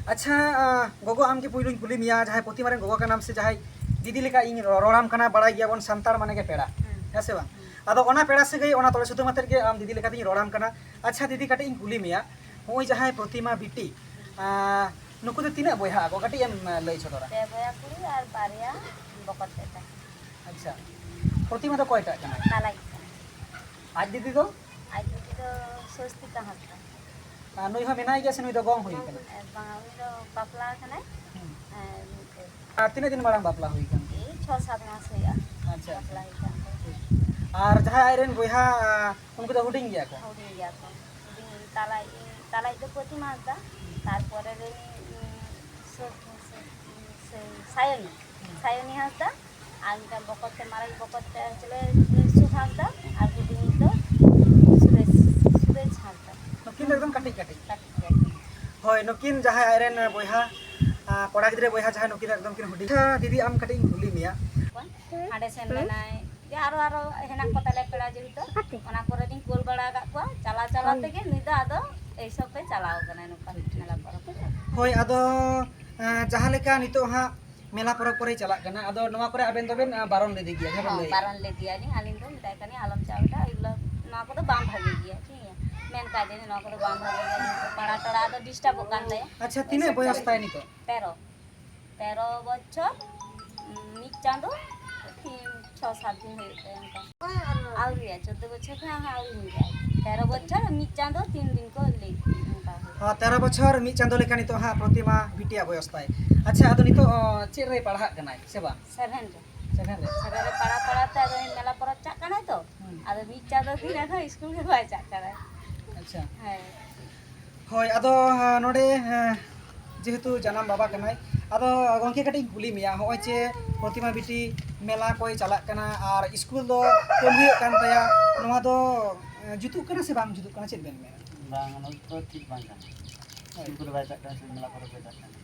ᱟᱪᱪᱷᱟ, ᱟ, ᱜᱚᱜᱚ, ᱟᱢ ᱜᱮ ᱯᱩᱭᱞᱩᱧ ᱠᱩᱞᱤ ᱢᱮᱭᱟ, ᱡᱟᱦᱟᱸᱭ ᱯᱨᱚᱛᱤᱢᱟ ᱨᱮᱱ ᱜᱚᱜᱚ ᱠᱟᱱᱟᱢ ᱥᱮ ᱡᱟᱦᱟᱸᱭ ᱫᱤᱫᱤ ᱞᱮᱠᱟ ᱤᱧ ᱨᱚ-, ᱨᱚᱲᱟᱢ ᱠᱟᱱᱟ, ᱵᱟᱲᱟᱭ ᱜᱮᱭᱟᱵᱚᱱ ᱥᱟᱱᱛᱟᱲ ᱢᱟᱱᱮ ᱜᱮ ᱯᱮᱲᱟ, ᱦᱩᱸ᱾ ᱦᱮᱸ ᱥᱮ ᱵᱟᱝ? ᱦᱩᱸ᱾ ᱟᱫᱚ ᱚᱱᱟ ᱯᱮᱲᱟ ᱥᱟᱹᱜᱟᱹᱭ, ᱚᱱᱟ ᱛᱚᱲᱮ ᱥᱩᱛᱟᱹᱢ ᱟᱛᱮᱫ ᱜᱮ ᱟᱢ ᱫᱤᱫᱤ ᱞᱮᱠᱟᱛᱤᱧ ᱨᱚᱲᱟᱢ ᱠᱟᱱᱟ᱾ ᱟᱪᱪᱷᱟ ᱫᱤᱫᱤ, ᱠᱟᱹᱴᱤᱡ ᱤᱧ ᱠᱩᱞᱤ ᱢᱮᱭᱟ, ᱱᱚᱜᱼᱚᱭ ᱡᱟᱦᱟᱸᱭ ᱯᱨᱚᱛᱤᱢᱟ ᱵᱤᱴᱤ, ᱟ, ᱱᱩᱠᱩ ᱫᱚ ᱛᱤᱱᱟᱹᱜ ᱵᱚᱭᱦᱟ ᱟᱠᱚ? ᱠᱟᱹᱴᱤᱡ ᱮᱢ, ᱟ, ᱞᱟᱹᱭ ᱥᱚᱫᱚᱨᱟ᱾ ᱯᱮ ᱵᱚᱭᱦᱟ ᱠᱩᱲᱤ ᱟᱨ ᱵᱟᱨᱭᱟ ᱵᱚᱠᱚᱛ ᱛᱮ ᱛᱟᱦᱮᱸ᱾ ᱟᱪᱪᱷᱟ, ᱯᱨᱚᱛᱤᱢᱟ ᱫᱚ ᱚᱠᱚᱭᱴᱟᱜ ᱠᱟᱱᱟᱭ? ᱛᱟᱞᱟᱭᱤᱡ ᱠᱟᱱᱟᱭ᱾ ᱟᱡ ᱫᱤᱫᱤ ᱫᱚ? ᱟᱡ ᱫᱤᱫᱤ ᱫᱚ ᱥᱚᱥᱛᱤᱠᱟ ᱦᱟᱸᱥᱫᱟ᱾ ᱟᱨ ᱱᱩᱭ ᱦᱚᱸ ᱢᱮᱱᱟᱭ ᱜᱮᱭᱟ ᱥᱮ ᱱᱩᱭ ᱫᱚ ᱜᱚᱝ ᱦᱩᱭ ᱠᱟᱱᱟ? ᱮ, ᱵᱟᱝᱟ, ᱩᱱᱤ ᱫᱚ ᱵᱟᱯᱞᱟ ᱟᱠᱟᱱᱟᱭ᱾ ᱦᱩᱸ᱾ ᱮ, ᱢᱤᱫᱴᱮᱡ᱾ ᱟᱨ ᱛᱤᱱᱟᱹᱜ ᱫᱤᱱ ᱢᱟᱲᱟᱝ ᱵᱟᱯᱞᱟ ᱦᱩᱭ ᱠᱟᱱ ᱛᱮ? ᱮᱭ ᱪᱷᱚ ᱥᱟᱛ ᱢᱟᱥ ᱦᱩᱭᱩᱜᱼᱟ᱾ ᱟᱪᱪᱷᱟ, ᱵᱟᱯᱞᱟ ᱟᱪᱪᱷᱟ᱾ ᱦᱩᱭ ᱠᱟᱱ ᱛᱮ᱾ ᱴᱷᱤᱠ᱾ ᱟᱨ ᱡᱟᱦᱟᱸᱭ ᱟᱡᱨᱮᱱ ᱵᱚᱭᱦᱟ, ᱟ, ᱩᱱᱠᱩ ᱫᱚ ᱦᱩᱰᱤᱧ ᱜᱮᱭᱟ ᱠᱚ? ᱦᱩᱰᱤᱧ ᱜᱮᱭᱟ ᱠᱚ᱾ ᱦᱩᱰᱤᱧ, ᱛᱟᱞᱟᱭᱤᱡ, ᱛᱟᱞᱟᱭᱤᱡ ᱫᱚ ᱯᱨᱚᱛᱤᱢᱟ ᱦᱟᱸᱥᱫᱟ, ᱛᱟᱨᱯᱚᱨᱮ ᱨᱤᱱᱤᱡ, ᱩᱸ, ᱥᱟᱹ-, ᱥᱟᱹ-, ᱥᱟᱹ-, ᱥᱟᱭᱚᱱᱤ, ᱦᱩᱸ᱾ ᱥᱟᱭᱚᱱᱤ ᱦᱟᱸᱥᱫᱟ, ᱟᱨ ᱢᱤᱫᱴᱟᱝ ᱵᱚᱠᱚᱛ ᱛᱮ, ᱢᱟᱨᱟᱝ ᱵᱚᱠᱚᱛ ᱛᱮ ᱪᱤᱞᱤ, ᱥᱩᱠ ᱦᱟᱸᱥᱫᱟ, ᱟᱨ ᱦᱩᱰᱤᱧ ᱫᱚ ᱥᱩᱨᱮᱥ, ᱥᱩᱨᱮᱥ ᱦᱟᱸᱥᱫᱟ᱾ ᱱᱩᱠᱤᱱ ᱫᱚ ᱮᱠᱫᱚᱢ ᱠᱟᱹᱴᱤᱡ ᱠᱟᱹᱴᱤᱡ᱾ ᱠᱟᱹᱴᱤᱡ ᱜᱮᱭᱟ ᱠᱤᱱ᱾ ᱦᱳᱭ, ᱱᱩᱠᱤᱱ ᱡᱟᱦᱟᱸᱭ ᱟᱡᱨᱮᱱ ᱵᱚᱭᱦᱟ, ᱟ, ᱠᱚᱲᱟ ᱜᱤᱫᱽᱨᱟᱹ ᱵᱚᱭᱦᱟ ᱡᱟᱦᱟᱸᱭ, ᱱᱩᱠᱤᱱ ᱫᱚ ᱮᱠᱫᱚᱢ ᱠᱤᱱ ᱦᱩᱰᱤᱧ᱾ ᱟᱪᱪᱷᱟ, ᱫᱤᱫᱤ, ᱟᱢ ᱠᱟᱹᱴᱤᱡ ᱤᱧ ᱠᱩᱞᱤ ᱢᱮᱭᱟ᱾ ᱦᱟᱸᱰᱮ ᱥᱮᱱ ᱞᱮᱱᱟᱭ, ᱡᱮ ᱟᱨᱚ, ᱟᱨᱚ ᱦᱮᱱᱟᱜ ᱠᱚ ᱛᱟᱞᱮᱭᱟ ᱯᱮᱲᱟ ᱡᱮᱦᱮᱛᱩ, ᱚᱱᱟ ᱠᱚᱨᱮ ᱞᱤᱧ ᱠᱩᱞ ᱵᱟᱲᱟ ᱟᱠᱟᱫ ᱠᱚᱣᱟ᱾ ᱪᱟᱞᱟᱣ ᱪᱟᱞᱟᱣ ᱛᱮᱜᱮ ᱱᱩᱭ ᱫᱚ ᱟᱫᱚ ᱮᱭ ᱥᱚᱵ ᱯᱮ ᱪᱟᱞᱟᱣ ᱠᱟᱱᱟᱭ, ᱱᱚᱝᱠᱟ ᱢᱮᱞᱟ ᱯᱚᱨᱚᱵᱽ᱾ ᱦᱳᱭ, ᱟᱫᱚ, ᱟ, ᱡᱟᱦᱟᱸ ᱞᱮᱠᱟ ᱱᱤᱛᱚᱜ ᱦᱟᱸᱜ ᱢᱮᱞᱟ ᱯᱚᱨᱚᱵᱽ ᱠᱚᱨᱮ ᱪᱟᱞᱟᱜ ᱠᱟᱱᱟ, ᱟᱫᱚ ᱱᱚᱣᱟ ᱠᱚᱨᱮ ᱟᱵᱮᱱ ᱫᱚᱵᱮᱱ ᱟᱸ, ᱵᱟᱨᱚᱱ ᱞᱮᱫᱮ ᱜᱮᱭᱟ, ᱦᱮᱸ ᱵᱮᱱ ᱦᱚᱸ, ᱞᱟᱹᱭ? ᱵᱟᱨᱚᱱ ᱞᱮᱫᱮᱭᱟᱞᱤᱧ, ᱟᱹᱞᱤᱧ ᱫᱚ ᱢᱮᱛᱟᱭ ᱠᱟᱹᱱᱟᱹᱧ, "ᱟᱞᱚᱢ ᱪᱟᱞᱟᱜᱼᱟ ᱵᱮᱴᱟ, ᱮᱜᱩᱞᱟ, ᱱᱚᱣᱟ ᱠᱚᱫᱚ ᱵᱟᱝ ᱵᱷᱟᱜᱮ ᱜᱮᱭᱟ", ᱴᱷᱤᱠ ᱜᱮᱭᱟ᱾ ᱢᱮᱱ ᱠᱟᱫᱮᱭᱟᱞᱤᱧ, "ᱱᱚᱣᱟ ᱠᱚᱫᱚ ᱵᱟᱝ ᱵᱷᱟᱜᱮ ᱜᱮᱭᱟ", ᱯᱟᱲᱟ ᱴᱚᱲᱟ ᱟᱫᱚ ᱰᱤᱥᱴᱟᱵᱚᱜ ᱠᱟᱱ ᱛᱟᱭᱟ᱾ ᱟᱪᱪᱷᱟ, ᱛᱤᱱᱟᱹᱜ ᱵᱚᱭᱚᱥ ᱛᱟᱭ ᱱᱤᱛᱚᱜ? ᱛᱮᱨᱚ᱾ ᱛᱮᱨᱚ ᱵᱚᱪᱷᱚᱨ, ᱩᱸ, ᱢᱤᱫ ᱪᱟᱸᱫᱚ, ᱛᱤᱱ, ᱪᱷᱚ ᱥᱟᱛ ᱫᱤᱱ ᱦᱩᱭᱩᱜ ᱛᱟᱭᱟ ᱚᱱᱠᱟ᱾ ᱟᱹᱣᱨᱤᱭᱟ, ᱪᱳᱫᱽᱫᱳ ᱵᱚᱪᱷᱚᱨ ᱠᱷᱚᱱᱟᱜ ᱦᱚᱸ ᱟᱹᱣᱨᱤ ᱦᱩᱭᱩᱜᱼᱟ᱾ ᱛᱮᱨᱚ ᱵᱚᱪᱷᱚᱨ ᱢᱤᱫ ᱪᱟᱸᱫᱚ ᱛᱤᱱ ᱫᱤᱱ ᱠᱚ ᱞᱟᱹᱭ ᱠᱮᱫᱟ, ᱚᱱᱠᱟ ᱦᱩᱭᱩᱜᱼᱟ᱾ ᱦᱚᱸ, ᱛᱮᱨᱚ ᱵᱚᱪᱷᱚᱨ ᱢᱤᱫ ᱪᱟᱸᱫᱚ ᱞᱮᱠᱟ ᱱᱤᱛᱚᱜ ᱦᱟᱸᱜ ᱯᱨᱚᱛᱤᱢᱟ ᱵᱤᱴᱤᱭᱟᱜ ᱵᱚᱭᱚᱥ ᱛᱟᱭ᱾ ᱟᱪᱪᱷᱟ, ᱟᱫᱚ ᱱᱤᱛᱚᱜ, ᱚ, ᱪᱮᱫ ᱨᱮ ᱯᱟᱲᱦᱟᱜ ᱠᱟᱱᱟᱭ ᱥᱮ ᱵᱟᱝ? ᱥᱮᱵᱷᱮᱱ ᱨᱮ᱾ ᱥᱮᱵᱷᱮᱱ ᱨᱮ? ᱥᱮᱵᱷᱮᱱ ᱨᱮ ᱯᱟᱲᱦᱟᱣ ᱯᱟᱲᱦᱟᱣ ᱛᱮ ᱟᱫᱚ ᱢᱮᱞᱟ ᱯᱚᱨᱚᱵᱽ ᱪᱟᱜ ᱠᱟᱱᱟᱭ ᱛᱚ᱾ ᱦᱩᱸ᱾ ᱟᱫᱚ ᱢᱤᱫ ᱪᱟᱸᱫᱚ ᱫᱤᱱ ᱨᱮᱦᱚᱸ ᱤᱥᱠᱩᱞ ᱜᱮ ᱵᱟᱭ ᱪᱟᱜ ᱠᱟᱱᱟᱭ᱾ ᱟᱪᱪᱷᱟ᱾ ᱦᱮᱸ᱾ ᱦᱳᱭ, ᱟᱫᱚ, ᱟᱸ, ᱱᱚᱰᱮ, ᱟᱸ, ᱡᱮᱦᱮᱛᱩ ᱡᱟᱱᱟᱢ ᱵᱟᱵᱟ ᱠᱟᱱᱟᱭ, ᱟᱫᱚ ᱜᱚᱢᱠᱮ ᱠᱟᱹᱴᱤᱡ ᱤᱧ ᱠᱩᱞᱤ ᱢᱮᱭᱟ, ᱦᱚᱸᱜᱼᱚᱭ ᱡᱮ ᱯᱨᱚᱛᱤᱢᱟ ᱵᱤᱴᱤ ᱢᱮᱞᱟ ᱠᱚᱭ ᱪᱟᱞᱟᱜ ᱠᱟᱱᱟ ᱟᱨ ᱤᱥᱠᱩᱞ ᱫᱚ ᱠᱚᱢ ᱦᱩᱭᱩᱜ ᱠᱟᱱ ᱛᱟᱭᱟ, ᱱᱚᱣᱟ ᱫᱚ, ᱟᱸ, ᱡᱩᱛᱩᱜ ᱠᱟᱱᱟ ᱥᱮ ᱵᱟᱝ ᱡᱩᱛᱩᱜ ᱠᱟᱱᱟ, ᱪᱮᱫ ᱵᱮᱱ ᱢᱮᱱᱟ? ᱵᱟᱝ, ᱚᱱᱟ ᱫᱚ ᱴᱷᱤᱠ ᱵᱟᱝ ᱠᱟᱱᱟ᱾ ᱦᱳᱭ᱾ ᱤᱥᱠᱩᱞ ᱠᱚᱨᱮ ᱵᱟᱭ ᱪᱟᱜ ᱠᱟᱱᱟ, ᱥᱩᱫᱷᱩ ᱢᱮᱞᱟ ᱠᱚᱨᱮ ᱜᱮ ᱪᱟᱜ ᱠᱟᱱᱟ᱾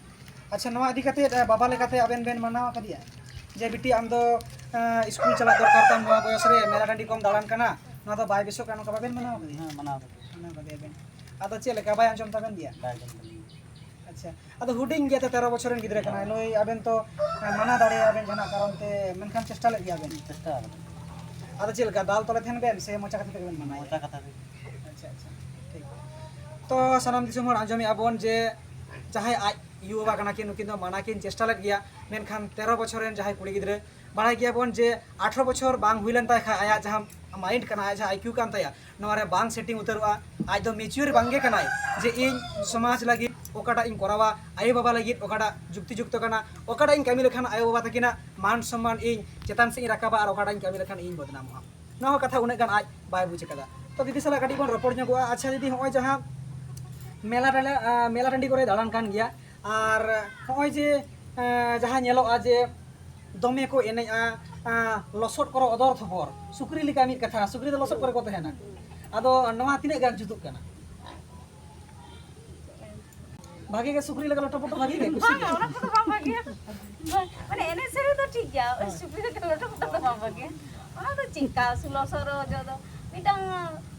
ᱟᱪᱪᱷᱟ, ᱱᱚᱣᱟ ᱤᱫᱤ ᱠᱟᱛᱮ, ᱟᱸ, ᱵᱟᱵᱟ ᱞᱮᱠᱟᱛᱮ ᱟᱵᱮᱱ ᱵᱮᱱ ᱢᱟᱱᱟᱣ ᱟᱠᱟᱫᱮᱭᱟ ᱡᱮ, "ᱵᱤᱴᱤ, ᱟᱢ ᱫᱚ, ᱟᱸ, ᱤᱥᱠᱩᱞ ᱪᱟᱞᱟᱜ ᱫᱚᱨᱠᱟᱨ ᱛᱟᱢ, ᱱᱚᱣᱟ ᱵᱚᱭᱚᱥ ᱨᱮ ᱢᱮᱞᱟ ᱴᱟᱺᱰᱤ ᱠᱚᱢ ᱫᱟᱬᱟᱱ ᱠᱟᱱᱟ, ᱱᱚᱣᱟ ᱫᱚ ᱵᱟᱭ ᱵᱮᱥᱚᱜ ᱠᱟᱱᱟ", ᱱᱚᱝᱠᱟ ᱵᱟᱵᱮᱱ ᱢᱟᱱᱟᱣ ᱟᱠᱟᱫᱮᱭᱟ? ᱦᱮᱸ, ᱢᱟᱱᱟᱣ ᱠᱟᱫᱮᱭᱟ᱾ ᱢᱟᱱᱟᱣ ᱠᱟᱫᱮᱭᱟ ᱵᱮᱱ᱾ ᱟᱫᱚ ᱪᱮᱫ ᱞᱮᱠᱟ, ᱵᱟᱭ ᱟᱸᱡᱚᱢ ᱛᱟᱵᱮᱱ ᱜᱮᱭᱟ? ᱵᱟᱭ ᱟᱸᱡᱚᱢ ᱛᱟᱵᱮᱱ ᱜᱮᱭᱟ᱾ ᱟᱪᱪᱷᱟ, ᱟᱫᱚ ᱦᱩᱰᱤᱧ ᱜᱮᱭᱟ ᱛᱚ, ᱛᱮᱨᱚ ᱵᱚᱪᱷᱚᱨ ᱨᱮᱱ ᱜᱤᱫᱽᱨᱟᱹ ᱠᱟᱱᱟᱭ, ᱦᱮᱸ᱾ ᱱᱩᱭ ᱟᱵᱮᱱ ᱛᱚ, ᱟᱸ, ᱢᱟᱱᱟ ᱫᱟᱲᱮᱭᱟᱜᱼᱟ ᱵᱮᱱ ᱡᱟᱦᱟᱱᱟᱜ ᱠᱟᱨᱚᱱ ᱛᱮ, ᱢᱮᱱᱠᱷᱟᱱ ᱪᱮᱥᱴᱟ ᱞᱮᱫ ᱜᱮᱭᱟ ᱵᱮᱱ? ᱪᱮᱥᱴᱟ ᱟᱠᱟᱫᱟ᱾ ᱟᱫᱚ ᱪᱮᱫ ᱞᱮᱠᱟ, ᱫᱟᱞ ᱛᱚᱞᱮ ᱛᱟᱦᱮᱱ ᱵᱮᱱ ᱥᱮ ᱢᱚᱪᱟ ᱠᱟᱛᱷᱟ ᱛᱮᱜᱮ ᱵᱮᱱ ᱢᱟᱱᱟᱭᱟ? ᱢᱚᱪᱟ ᱠᱟᱛᱷᱟ ᱛᱮᱜᱮ᱾ ᱟᱪᱪᱷᱟ, ᱟᱪᱪᱷᱟ, ᱴᱷᱤᱠ᱾ ᱛᱚ ᱥᱟᱱᱟᱢ ᱫᱤᱥᱚᱢ ᱦᱚᱲ ᱟᱸᱡᱚᱢᱮᱫᱼᱟ ᱵᱚᱱ ᱡᱮ ᱡᱟᱦᱟᱸᱭ ᱟᱡ ᱭᱩ ᱵᱟᱵᱟ ᱠᱟᱱᱟ ᱠᱤᱱ, ᱱᱩᱠᱤᱱ ᱫᱚ ᱢᱟᱱᱟ ᱠᱤᱱ ᱪᱮᱥᱴᱟ ᱞᱮᱫ ᱜᱮᱭᱟ, ᱢᱮᱱᱠᱷᱟᱱ ᱛᱮᱨᱚ ᱵᱚᱪᱷᱚᱨ ᱨᱮᱱ ᱡᱟᱦᱟᱸᱭ ᱠᱩᱲᱤ ᱜᱤᱫᱽᱨᱟᱹ, ᱵᱟᱲᱟᱭ ᱜᱮᱭᱟ ᱵᱚᱱ ᱡᱮ ᱟᱴᱷᱨᱚ ᱵᱚᱪᱷᱚᱨ ᱵᱟᱝ ᱦᱩᱭ ᱞᱮᱱ ᱛᱟᱭ ᱠᱷᱟᱡ ᱟᱭᱟᱜ ᱡᱟᱦᱟᱸ mind ᱠᱟᱱᱟ, ᱟᱭᱟᱜ ᱡᱟᱦᱟᱸ ᱟᱭ ᱠᱤᱭᱩ ᱠᱟᱱ ᱛᱟᱭᱟ, ᱱᱚᱣᱟ ᱨᱮ ᱵᱟᱝ setting ᱩᱛᱟᱹᱨᱚᱜᱼᱟ᱾ ᱟᱡ ᱫᱚ mature ᱵᱟᱝ ᱜᱮ ᱠᱟᱱᱟᱭ ᱡᱮ ᱤᱧ ᱥᱚᱢᱟᱡᱽ ᱞᱟᱹᱜᱤᱫ ᱚᱠᱟᱴᱟᱜ ᱤᱧ ᱠᱚᱨᱟᱣᱟ, ᱟᱭᱳ ᱵᱟᱵᱟ ᱞᱟᱹᱜᱤᱫ ᱚᱠᱟᱴᱟᱜ ᱡᱩᱠᱛᱤ ᱡᱩᱠᱛᱚ ᱠᱟᱱᱟ, ᱚᱠᱟᱴᱟᱜ ᱤᱧ ᱠᱟᱹᱢᱤ ᱞᱮᱠᱷᱟᱱ ᱟᱭᱳ ᱵᱟᱵᱟ ᱛᱟᱹᱠᱤᱱᱟᱜ ᱢᱟᱱ ᱥᱚᱢᱢᱟᱱ ᱤᱧ ᱪᱮᱛᱟᱱ ᱥᱮᱫ ᱤᱧ ᱨᱟᱠᱟᱵᱟ ᱟᱨ ᱚᱠᱟᱴᱟᱜ ᱤᱧ ᱠᱟᱹᱢᱤ ᱞᱮᱠᱷᱟᱱ ᱤᱧ ᱵᱚᱫᱱᱟᱢᱚᱜᱼᱟ᱾ ᱱᱚᱣᱟ ᱦᱚᱸ ᱠᱟᱛᱷᱟ ᱩᱱᱟᱹᱜ ᱜᱟᱱ ᱟᱡ ᱵᱟᱭ ᱵᱩᱡᱽ ᱠᱟᱫᱟ᱾ ᱛᱚ ᱫᱤᱫᱤ ᱥᱟᱞᱟᱜ ᱠᱟᱹᱴᱤᱡ ᱵᱚᱱ ᱨᱚᱯᱚᱲ ᱧᱚᱜᱚᱜᱼᱟ᱾ ᱟᱪᱪᱷᱟ ᱫᱤᱫᱤ, ᱦᱚᱸᱜᱼᱚᱭ ᱡᱟᱦᱟᱸ ᱢᱮᱞᱟ ᱴᱟᱞᱟ-, ᱟᱸ, ᱢᱮᱞᱟ ᱴᱟᱺᱰᱤ ᱠᱚᱨᱮ ᱫᱟᱬᱟᱱ ᱠᱟᱱ ᱜᱮᱭᱟ, ᱟᱨ ᱦᱚᱸᱜᱼᱚᱭ ᱡᱮ, ᱟᱸ, ᱡᱟᱦᱟᱸ ᱧᱮᱞᱚᱜᱼᱟ ᱡᱮ ᱫᱚᱢᱮ ᱠᱚ ᱮᱱᱮᱡᱼᱟ, ᱟᱸ, ᱞᱚᱥᱚᱫ ᱠᱚᱨᱮ ᱚᱫᱚᱨ ᱛᱷᱚᱯᱚᱨ, ᱥᱩᱠᱨᱤ ᱞᱮᱠᱟ ᱢᱤᱫ ᱠᱟᱛᱷᱟ, ᱥᱩᱠᱨᱤ ᱫᱚ ᱞᱚᱥᱚᱫ ᱠᱚᱨᱮ ᱠᱚ ᱛᱟᱦᱮᱱᱟ᱾ ᱟᱫᱚ ᱱᱚᱣᱟ ᱛᱤᱱᱟᱹᱜ ᱜᱟᱱ ᱡᱩᱛᱩᱜ ᱠᱟᱱᱟ? ᱵᱷᱟᱜᱮ ᱜᱮ ᱥᱩᱠᱨᱤ ᱞᱮᱠᱟ ᱞᱚᱴᱚ ᱯᱚᱴᱚ ᱵᱷᱟᱜᱮ ᱜᱮ ᱠᱩᱥᱤ ᱵᱟᱝ, ᱜᱮ᱾ ᱚᱱᱟ ᱠᱚᱫᱚ ᱵᱟᱝ ᱵᱷᱟᱜᱮᱭᱟ᱾ ᱵᱟᱝ, ᱢᱟᱱᱮ ᱮᱱᱮᱡ ᱥᱮᱨᱮᱧ ᱫᱚ ᱴᱷᱤᱠ ᱜᱮᱭᱟ, ᱳᱭ ᱦᱳᱭ᱾ ᱥᱩᱠᱨᱤ ᱞᱮᱠᱟ ᱞᱚᱴᱚ ᱯᱚᱴᱚ ᱫᱚ ᱵᱟᱝ ᱵᱷᱟᱜᱮᱭᱟ᱾ ᱚᱱᱟ ᱫᱚ ᱪᱮᱫᱠᱟ ᱥᱩ-, ᱞᱚᱥᱚᱫ ᱨᱮ ᱚᱡᱚᱜ ᱫᱚ? ᱢᱤᱫᱴᱟᱝ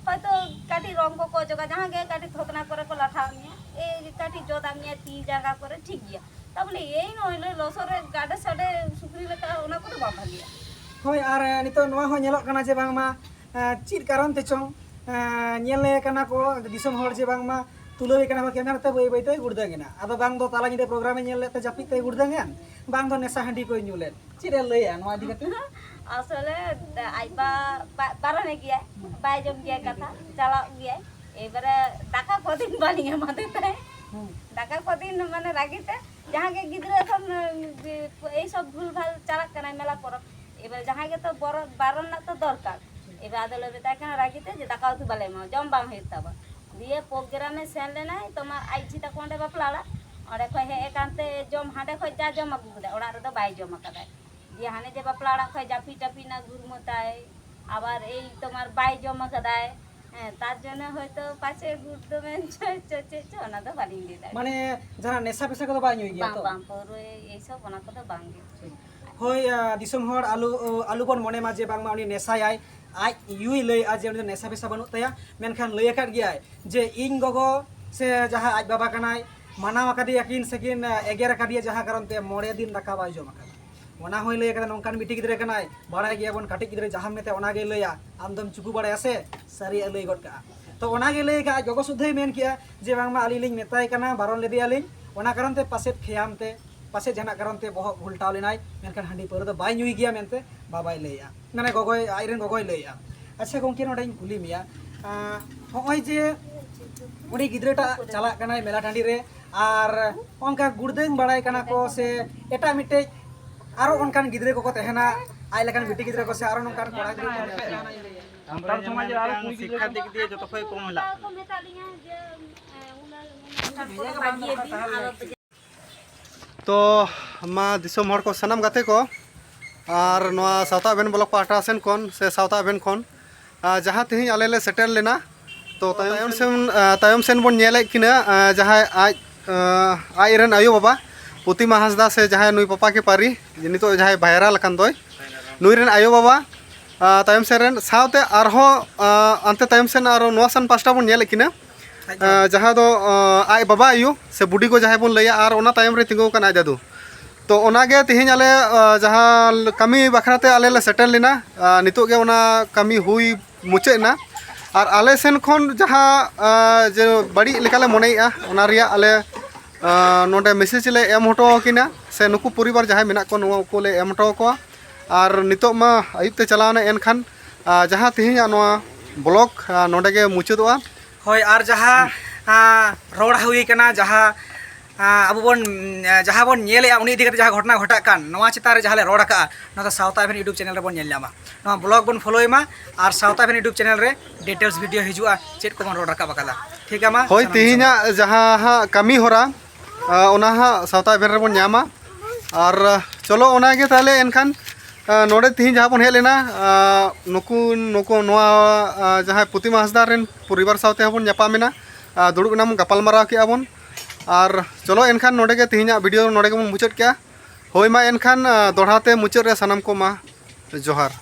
ᱦᱚᱭᱛᱳ ᱠᱟᱹᱴᱤᱡ ᱨᱚᱝ ᱠᱚᱠᱚ ᱚᱡᱚᱜᱟ, ᱡᱟᱦᱟᱸ ᱜᱮ ᱠᱟᱹᱴᱤᱡ ᱛᱷᱚᱛᱱᱟ ᱠᱚᱨᱮ ᱠᱚ ᱞᱟᱴᱷᱟᱣ ᱢᱮᱭᱟ, ᱮᱭ ᱠᱟᱹᱴᱤᱡ ᱡᱚᱫᱟᱜ ᱢᱮᱭᱟ ᱛᱤ ᱡᱟᱸᱜᱟ ᱠᱚᱨᱮ, ᱴᱷᱤᱠ ᱜᱮᱭᱟ᱾ ᱛᱟ ᱵᱚᱞᱮ ᱮᱭ ᱱᱚᱜᱼᱚᱭ ᱞᱚᱥᱚᱫ ᱨᱮ ᱜᱟᱰᱮ ᱥᱟᱰᱮ ᱥᱩᱠᱨᱤ ᱞᱮᱠᱟ, ᱚᱱᱟ ᱠᱚᱫᱚ ᱵᱟᱝ ᱵᱷᱟᱜᱮᱭᱟ᱾ ᱦᱳᱭ, ᱟᱨ ᱱᱤᱛᱚᱜ ᱱᱚᱣᱟ ᱦᱚᱸ ᱧᱮᱞᱚᱜ ᱠᱟᱱᱟ ᱡᱮ ᱵᱟᱝᱢᱟ ᱪᱮᱫ ᱠᱟᱨᱚᱱ ᱛᱮᱪᱚᱝ ᱧᱮᱞᱮ ᱠᱟᱱᱟ ᱠᱚ ᱫᱤᱥᱚᱢ ᱦᱚᱲ ᱡᱮ ᱵᱟᱝᱢᱟ ᱛᱩᱞᱟᱹᱣᱮ ᱠᱟᱱᱟ ᱠᱚ ᱠᱮᱢᱮᱨᱟ ᱛᱮ, ᱵᱟᱹᱭ ᱵᱟᱹᱭᱛᱮ ᱜᱩᱲᱫᱟᱹᱝ ᱮᱱᱟ᱾ ᱟᱫᱚ ᱵᱟᱝ ᱫᱚ ᱛᱟᱞᱟ ᱧᱤᱫᱟᱹ ᱯᱨᱳᱜᱨᱟᱢᱮ ᱧᱮᱞ ᱞᱮᱫ ᱛᱮ ᱡᱟᱹᱯᱤᱫ ᱛᱮᱭ ᱜᱩᱲᱫᱟᱹᱝ ᱮᱱ, ᱵᱟᱝ ᱫᱚ ᱱᱮᱥᱟ ᱦᱟᱺᱰᱤ ᱠᱚᱭ ᱧᱩ ᱞᱮᱫ᱾ ᱪᱮᱫ ᱮ ᱞᱟᱹᱭᱟ ᱱᱚᱣᱟ ᱤᱫᱤ ᱠᱟᱛᱮ? ᱟᱥᱚᱞᱮ ᱟᱡ ᱵᱟ ᱵᱟ- ᱵᱟᱨᱚᱱᱮ ᱜᱮᱭᱟᱭ, ᱵᱟᱭ ᱡᱚᱢ ᱜᱮᱭᱟᱭ ᱠᱟᱛᱷᱟ, ᱪᱟᱞᱟᱜ ᱜᱮᱭᱟᱭ᱾ ᱮᱵᱟᱨᱮ ᱫᱟᱠᱟ ᱠᱚᱫᱤᱱ ᱵᱟᱹᱞᱤᱧ ᱮᱢᱟᱫᱮ ᱛᱟᱦᱮᱸᱫ᱾ ᱦᱩᱸ᱾ ᱫᱟᱠᱟ ᱠᱚᱫᱤᱱ ᱢᱟᱱᱮ ᱨᱟᱹᱜᱤ ᱛᱮ ᱡᱟᱦᱟᱸ ᱜᱮ ᱜᱤᱫᱽᱨᱟᱹ ᱮᱠᱷᱚᱱ ᱮᱭ ᱥᱚᱵ ᱵᱷᱩᱞ ᱵᱷᱟᱞ ᱪᱟᱞᱟᱜ ᱠᱟᱱᱟᱭ ᱢᱮᱞᱟ ᱯᱚᱨᱚᱵᱽ, ᱮᱵᱟᱨᱮ ᱡᱟᱦᱟᱸᱭ ᱜᱮᱛᱚ ᱵᱚᱨᱚ- ᱵᱟᱨᱚᱱ ᱨᱮᱱᱟᱜ ᱛᱚ ᱫᱚᱨᱠᱟᱨ᱾ ᱮᱵᱟᱨᱮ ᱟᱫᱚᱞᱮ ᱢᱮᱛᱟᱭ ᱠᱟᱱᱟ ᱨᱟᱹᱜᱤ ᱛᱮ ᱡᱮ ᱫᱟᱠᱟ ᱩᱛᱩ ᱵᱟᱞᱮ ᱮᱢᱟᱢᱟ, ᱡᱚᱢ ᱵᱟᱝ ᱦᱩᱭᱩᱜ ᱛᱟᱢᱟ᱾ ᱫᱤᱭᱮ ᱯᱨᱳᱜᱨᱟᱢᱮ ᱥᱮᱱ ᱞᱮᱱᱟᱭ, ᱛᱳᱢᱟᱨ ᱟᱡ ᱡᱷᱤ ᱛᱟᱠᱚ ᱚᱸᱰᱮ ᱵᱟᱯᱞᱟ ᱚᱲᱟᱜ, ᱚᱸᱰᱮ ᱠᱷᱚᱡ ᱦᱮᱡ ᱟᱠᱟᱱ ᱛᱮ ᱡᱚᱢ ᱦᱟᱸᱰᱮ ᱠᱷᱚᱡ ᱡᱟ ᱡᱚᱢ ᱟᱹᱜᱩ ᱠᱮᱫᱟᱭ, ᱚᱲᱟᱜ ᱨᱮᱫᱚ ᱵᱟᱭ ᱡᱚᱢ ᱟᱠᱟᱫᱟᱭ᱾ ᱫᱤᱭᱮ ᱦᱟᱱᱮ ᱡᱮ ᱵᱟᱯᱞᱟ ᱚᱲᱟᱜ ᱠᱷᱚᱡ ᱡᱟᱹᱯᱤᱫ ᱴᱟᱹᱯᱤᱫ ᱱᱟ ᱜᱩᱨᱢᱟᱹ ᱛᱟᱭ, ᱟᱵᱟᱨ ᱮᱭ ᱛᱳᱢᱟᱨ ᱵᱟᱭ ᱡᱚᱢ ᱟᱠᱟᱫᱟᱭ᱾ ᱦᱮᱸ, ᱛᱟᱨ ᱡᱚᱱᱱᱚ ᱦᱚᱭᱛᱳ ᱯᱟᱪᱮ ᱜᱩᱲ ᱫᱚᱢᱮ ᱪᱚ ᱪᱚ ᱪᱮᱫ ᱪᱚ, ᱚᱱᱟ ᱫᱚ ᱵᱟᱹᱞᱤᱧ ᱞᱟᱹᱭ ᱫᱟᱲᱮᱭᱟᱜᱼᱟ᱾ ᱢᱟᱱᱮ ᱡᱟᱦᱟᱸ ᱱᱮᱥᱟ ᱯᱮᱥᱟ ᱠᱚᱫᱚ ᱵᱟᱭ ᱧᱩᱭ ᱜᱮᱭᱟ ᱵᱟᱝ, ᱛᱚ? ᱵᱟᱝ, ᱯᱟᱹᱣᱨᱟᱹ ᱮᱭᱥᱚᱵ ᱚᱱᱟ ᱠᱚᱫᱚ ᱵᱟᱝ ᱜᱮ᱾ ᱦᱳᱭ, ᱟᱸ, ᱫᱤᱥᱚᱢ ᱦᱚᱲ ᱟᱞᱚ, ᱟᱞᱚ ᱵᱚᱱ ᱢᱚᱱᱮ ᱢᱟ ᱡᱮ ᱵᱟᱝᱢᱟ ᱩᱱᱤ ᱱᱮᱥᱟᱭᱟᱭ, ᱟᱡ ᱭᱩᱭ ᱞᱟᱹᱭᱮᱫᱼᱟ ᱡᱮ ᱩᱱᱤ ᱫᱚ ᱱᱮᱥᱟ ᱯᱮᱥᱟ ᱵᱟᱹᱱᱩᱜ ᱛᱟᱭᱟ, ᱢᱮᱱᱠᱷᱟᱱ ᱞᱟᱹᱭ ᱟᱠᱟᱫ ᱜᱮᱭᱟᱭ ᱡᱮ ᱤᱧ ᱜᱚᱜᱚ ᱥᱮ ᱡᱟᱦᱟᱸ ᱟᱡ ᱵᱟᱵᱟ ᱠᱟᱱᱟᱭ, ᱢᱟᱱᱟᱣ ᱟᱠᱟᱫᱮᱭᱟ ᱠᱤᱱ ᱥᱮ ᱠᱤᱱ, ᱟᱸ, ᱮᱜᱮᱨ ᱟᱠᱟᱫᱮᱭᱟ, ᱡᱟᱦᱟᱸ ᱠᱟᱨᱚᱱ ᱛᱮ ᱢᱚᱬᱮ ᱫᱤᱱ ᱫᱟᱠᱟ ᱵᱟᱭ ᱡᱚᱢ ᱟᱠᱟᱫᱟ᱾ ᱚᱱᱟ ᱦᱚᱸᱭ ᱞᱟᱹᱭ ᱟᱠᱟᱫᱟ, ᱱᱚᱝᱠᱟᱱ ᱢᱤᱫᱴᱤᱡ ᱜᱤᱫᱽᱨᱟᱹ ᱠᱟᱱᱟᱭ, ᱵᱟᱲᱟᱭ ᱜᱮᱭᱟᱵᱚᱱ ᱠᱟᱹᱴᱤᱡ ᱜᱤᱫᱽᱨᱟᱹ ᱡᱟᱦᱟᱸᱢ ᱢᱮᱛᱟᱭᱟ ᱚᱱᱟᱜᱮᱭ ᱞᱟᱹᱭᱟ, ᱟᱢ ᱫᱚᱢ ᱪᱩᱠᱩ ᱵᱟᱲᱟᱭᱟ ᱥᱮ ᱥᱟᱹᱨᱤᱭᱟᱜ ᱮ ᱞᱟᱹᱭ ᱜᱚᱫ ᱠᱟᱜᱼᱟ᱾ ᱛᱚ ᱚᱱᱟᱜᱮ ᱞᱟᱹᱭ ᱟᱠᱟᱫᱼᱟ, ᱟᱡ ᱜᱚᱜᱚ ᱥᱩᱫᱷᱟᱹᱭ ᱢᱮᱱ ᱠᱮᱜᱼᱟ ᱡᱮ ᱵᱟᱝᱢᱟ ᱟᱹᱞᱤᱧ ᱞᱤᱧ ᱢᱮᱛᱟᱭ ᱠᱟᱱᱟ, ᱵᱟᱨᱚᱱ ᱞᱮᱫᱮᱭᱟᱞᱤᱧ, ᱚᱱᱟ ᱠᱟᱨᱚᱱ ᱛᱮ ᱯᱟᱥᱮᱫ ᱠᱷᱮᱭᱟᱢ ᱛᱮ, ᱯᱟᱥᱮᱫ ᱡᱟᱦᱟᱱᱟᱜ ᱠᱟᱨᱚᱱ ᱛᱮ ᱵᱚᱦᱚᱜ ᱜᱷᱩᱞᱴᱟᱣ ᱞᱮᱱᱟᱭ, ᱢᱮᱱᱠᱷᱟᱱ ᱦᱟᱺᱰᱤ ᱯᱟᱹᱣᱨᱟᱹ ᱫᱚ ᱵᱟᱭ ᱧᱩᱭ ᱜᱮᱭᱟ ᱢᱮᱱᱛᱮ ᱵᱟᱵᱟᱭ ᱞᱟᱹᱭᱮᱜᱼᱟ, ᱢᱟᱱᱮ ᱜᱚᱜᱚᱭ, ᱟᱡᱨᱮᱱ ᱜᱚᱜᱚᱭ ᱞᱟᱹᱭᱮᱜᱼᱟ᱾ ᱟᱪᱪᱷᱟ ᱜᱚᱢᱠᱮ, ᱱᱚᱰᱮᱧ ᱠᱩᱞᱤ ᱢᱮᱭᱟ, ᱟᱸ, ᱦᱚᱸᱜᱼᱚᱭ ᱡᱮ ᱩᱱᱤ ᱜᱤᱫᱽᱨᱟᱹᱴᱟᱜ ᱪᱟᱞᱟᱜ ᱠᱟᱱᱟᱭ ᱢᱮᱞᱟ ᱴᱟᱺᱰᱤ ᱨᱮ, ᱟᱨ ᱚᱱᱠᱟ ᱜᱩᱲᱫᱟᱹᱝ ᱵᱟᱲᱟᱭ ᱠᱟᱱᱟ ᱠᱚ ᱥᱮ ᱮᱴᱟᱜ ᱢᱤᱫᱴᱮᱡ ᱟᱨᱚ ᱚᱱᱠᱟᱱ ᱜᱤᱫᱽᱨᱟᱹ ᱠᱚᱠᱚ ᱛᱟᱦᱮᱱᱟ, ᱟᱡ ᱞᱮᱠᱟᱱ ᱵᱤᱴᱤ ᱜᱤᱫᱽᱨᱟᱹ ᱠᱚ ᱥᱮ ᱟᱨᱚ ᱱᱚᱝᱠᱟᱱ ᱠᱚᱲᱟ ᱜᱤᱫᱽᱨᱟᱹ ᱠᱚ ᱛᱟᱦᱮᱱᱟ? ᱥᱟᱱᱛᱟᱲ ᱥᱚᱢᱟᱡᱽ ᱨᱮ ᱟᱨᱚ ᱠᱩᱲᱤ ᱜᱤᱫᱽᱨᱟᱹ ᱥᱤᱠᱠᱷᱟ ᱫᱤᱠ ᱫᱤᱭᱮ ᱡᱚᱛᱚ ᱠᱷᱚᱡ ᱠᱚᱢ ᱦᱮᱞᱟᱜ ᱠᱟᱱᱟ᱾ ᱛᱚ ᱢᱟ ᱫᱤᱥᱚᱢ ᱦᱚᱲ ᱠᱚ, ᱥᱟᱱᱟᱢ ᱜᱟᱛᱮ ᱠᱚ, ᱟᱨ ᱱᱚᱣᱟ ᱥᱟᱶᱛᱟ ᱟᱵᱮᱱ ᱵᱞᱚᱠ ᱯᱟᱦᱴᱟ ᱥᱮᱱ ᱠᱷᱚᱱ ᱥᱮ ᱥᱟᱶᱛᱟ ᱟᱵᱮᱱ ᱠᱷᱚᱱ, ᱟᱨ ᱡᱟᱦᱟᱸ ᱛᱮᱦᱮᱧ ᱟᱞᱮ ᱞᱮ ᱥᱮᱴᱮᱨ ᱞᱮᱱᱟ, ᱛᱚ ᱛᱟᱭᱚᱢ ᱥᱮᱱ, ᱟᱨ ᱛᱟᱭᱚᱢ ᱥᱮᱱ ᱵᱚᱱ ᱧᱮᱞᱮᱫ ᱠᱤᱱᱟ, ᱟᱨ ᱡᱟᱦᱟᱸᱭ ᱟᱡ, ᱟᱨ ᱟᱡ ᱨᱮᱱ ᱟᱭᱳᱼᱵᱟᱵᱟ ᱯᱨᱚᱛᱤᱢᱟ ᱦᱟᱸᱥᱫᱟ ᱥᱮ ᱡᱟᱦᱟᱸᱭ ᱱᱩᱭ ᱯᱟᱯᱟ ᱠᱮ ᱯᱟᱹᱨᱤ, ᱡᱮ ᱱᱤᱛᱚᱜ ᱡᱟᱦᱟᱸᱭ ᱵᱷᱟᱭᱨᱟᱞ ᱟᱠᱟᱱ ᱫᱚᱭ, ᱱᱩᱭ ᱨᱮᱱ ᱟᱭᱳᱼᱵᱟᱵᱟ, ᱟᱨ ᱛᱟᱭᱚᱢ ᱥᱮᱱ ᱨᱮᱱ ᱥᱟᱶᱛᱮ ᱟᱨᱦᱚᱸ, ᱟᱨ ᱚᱱᱛᱮ ᱛᱟᱭᱚᱢ ᱥᱮᱱ ᱟᱨᱦᱚᱸ ᱱᱚᱣᱟ ᱥᱮᱱ ᱯᱟᱥᱴᱟ ᱵᱚᱱ ᱧᱮᱞᱮᱫ ᱠᱤᱱᱟ, ᱟᱸ, ᱡᱟᱦᱟᱸ ᱫᱚ ᱟᱸ, ᱟᱡ ᱵᱟᱵᱟ ᱟᱭᱳ ᱥᱮ ᱵᱩᱰᱤ ᱜᱚ ᱡᱟᱦᱟᱸᱭ ᱵᱚᱱ ᱞᱟᱹᱭᱟ, ᱟᱨ ᱚᱱᱟ ᱛᱟᱭᱚᱢ ᱨᱮ ᱛᱤᱸᱜᱩ ᱟᱠᱟᱱ ᱟᱡ ᱫᱟᱫᱩ᱾ ᱛᱚ ᱚᱱᱟᱜᱮ ᱛᱮᱦᱮᱧ ᱟᱞᱮ ᱟᱸ, ᱡᱟᱦᱟᱸ ᱠᱟᱹᱢᱤ ᱵᱟᱠᱷᱨᱟ ᱛᱮ ᱟᱞᱮ ᱞᱮ ᱥᱮᱴᱮᱨ ᱞᱮᱱᱟ, ᱟᱸ, ᱱᱤᱛᱚᱜ ᱜᱮ ᱚᱱᱟ ᱠᱟᱹᱢᱤ ᱦᱩᱭ ᱢᱩᱪᱟᱹᱫ ᱮᱱᱟ᱾ ᱟᱨ ᱟᱞᱮ ᱥᱮᱱ ᱠᱷᱚᱱ ᱡᱟᱦᱟᱸ ᱟᱸ, ᱡᱮ ᱵᱟᱹᱲᱤᱡ ᱞᱮᱠᱟᱞᱮ ᱢᱚᱱᱮᱭᱮᱫᱼᱟ, ᱚᱱᱟ ᱨᱮᱭᱟᱜ ᱟᱞᱮ ᱟᱸ, ᱱᱚᱰᱮ ᱢᱮᱥᱮᱡᱽ ᱞᱮ ᱮᱢ ᱦᱚᱴᱚ ᱟᱹᱠᱤᱱᱟ, ᱥᱮ ᱱᱩᱠᱩ ᱯᱚᱨᱤᱵᱟᱨ ᱡᱟᱦᱟᱸᱭ ᱢᱮᱱᱟᱜ ᱠᱚᱣᱟ, ᱱᱚᱣᱟ ᱠᱚᱞᱮ ᱮᱢ ᱦᱚᱴᱚ ᱟᱠᱚᱣᱟ᱾ ᱟᱨ ᱱᱤᱛᱚᱜ ᱢᱟ ᱟᱹᱭᱩᱵ ᱛᱮ ᱪᱟᱞᱟᱣᱱᱟ, ᱮᱱᱠᱷᱟᱱ ᱟᱸ, ᱡᱟᱦᱟᱸ ᱛᱮᱦᱮᱧᱟᱜ ᱱᱚᱣᱟ ᱵᱞᱚᱜ ᱟᱸ, ᱱᱚᱰᱮ ᱜᱮ ᱢᱩᱪᱟᱹᱫᱚᱜᱼᱟ᱾ ᱦᱳᱭ, ᱟᱨ ᱡᱟᱦᱟᱸ ᱟᱸ, ᱨᱚᱲ ᱦᱩᱭ ᱠᱟᱱᱟ, ᱡᱟᱦᱟᱸ ᱟᱸ, ᱟᱵᱚ ᱵᱚᱱ ᱡᱟᱦᱟᱸ ᱵᱚᱱ ᱧᱮᱞᱮᱜᱼᱟ, ᱩᱱᱤ ᱤᱫᱤ ᱠᱟᱛᱮ ᱡᱟᱦᱟᱸ ᱜᱷᱚᱴᱚᱱᱟ ᱜᱷᱚᱴᱟᱜ ᱠᱟᱱ, ᱱᱚᱣᱟ ᱪᱮᱛᱟᱱ ᱨᱮ ᱡᱟᱦᱟᱸ ᱞᱮ ᱨᱚᱲ ᱟᱠᱟᱜᱼᱟ, ᱱᱚᱣᱟ ᱫᱚ ᱥᱟᱶᱛᱟ ᱮᱵᱷᱮᱱ YouTube ᱪᱮᱱᱮᱞ ᱨᱮᱵᱚᱱ ᱧᱮᱞ ᱧᱟᱢᱟ᱾ ᱱᱚᱣᱟ ᱵᱞᱚᱜ ᱵᱚᱱ ᱯᱷᱚᱞᱳᱭ ᱢᱟ, ᱟᱨ ᱥᱟᱶᱛᱟ ᱮᱵᱷᱮᱱ YouTube ᱪᱮᱱᱮᱞ ᱨᱮ ᱰᱤᱴᱮᱞᱥ ᱵᱷᱤᱰᱤᱭᱳ ᱦᱤᱡᱩᱜᱼᱟ, ᱪᱮᱫ ᱠᱚᱵᱚᱱ ᱨᱚᱲ ᱨᱟᱠᱟᱵ ᱟᱠᱟᱫᱟ᱾ ᱴᱷᱤᱠ ᱜᱮᱭᱟ, ᱢᱟ ᱦᱳᱭ, ᱥᱟᱱᱟᱢ ᱛᱮᱦᱮᱧᱟᱜ ᱡᱟᱦᱟᱸ ᱦᱟᱸᱜ ᱠᱟᱹᱢᱤ ᱦᱚᱨᱟ, ᱟᱸ, ᱚᱱᱟ ᱦᱟᱸᱜ ᱥᱟᱶᱛᱟ ᱮᱵᱷᱮᱱ ᱨᱮᱵᱚᱱ ᱧᱟᱢᱟ᱾ ᱟᱨ ᱪᱚᱞᱚ, ᱚᱱᱟᱜᱮ ᱛᱟᱦᱚᱞᱮ ᱮᱱᱠᱷᱟᱱ ᱟᱸ, ᱱᱚᱰᱮ ᱛᱤᱦᱤᱧ ᱡᱟᱦᱟᱸ ᱵᱚᱱ ᱦᱮᱡ ᱞᱮᱱᱟ, ᱟᱸ, ᱱᱩᱠᱩ ᱱᱩᱠᱩ ᱱᱚᱣᱟ ᱟᱸ, ᱡᱟᱦᱟᱸᱭ ᱯᱨᱚᱛᱤᱢᱟ ᱦᱟᱸᱥᱫᱟ ᱨᱮᱱ ᱯᱚᱨᱤᱵᱟᱨ ᱥᱟᱶᱛᱮ ᱦᱚᱸ ᱵᱚᱱ ᱧᱟᱯᱟᱢ ᱮᱱᱟ, ᱟᱸ, ᱫᱩᱲᱩᱵ ᱮᱱᱟ ᱵᱚᱱ, ᱜᱟᱯᱟᱞ ᱢᱟᱨᱟᱣ ᱠᱮᱜᱼᱟ ᱵᱚᱱ᱾ ᱟᱨ ᱪᱚᱞᱚ ᱮᱱᱠᱷᱟᱱ ᱱᱚᱰᱮ ᱜᱮ ᱛᱤᱦᱤᱧᱟᱜ ᱵᱷᱤᱰᱤᱭᱳ ᱱᱚᱰᱮ ᱜᱮᱵᱚᱱ ᱢᱩᱪᱟᱹᱫ ᱠᱮᱜᱼᱟ᱾ ᱦᱳᱭ ᱢᱟ ᱮᱱᱠᱷᱟᱱ, ᱟᱸ, ᱫᱚᱦᱲᱟ ᱛᱮ ᱢᱩᱪᱟᱹᱫ ᱨᱮ ᱥᱟᱱᱟᱢ ᱠᱚ ᱢᱟ ᱡᱚᱦᱟᱨ᱾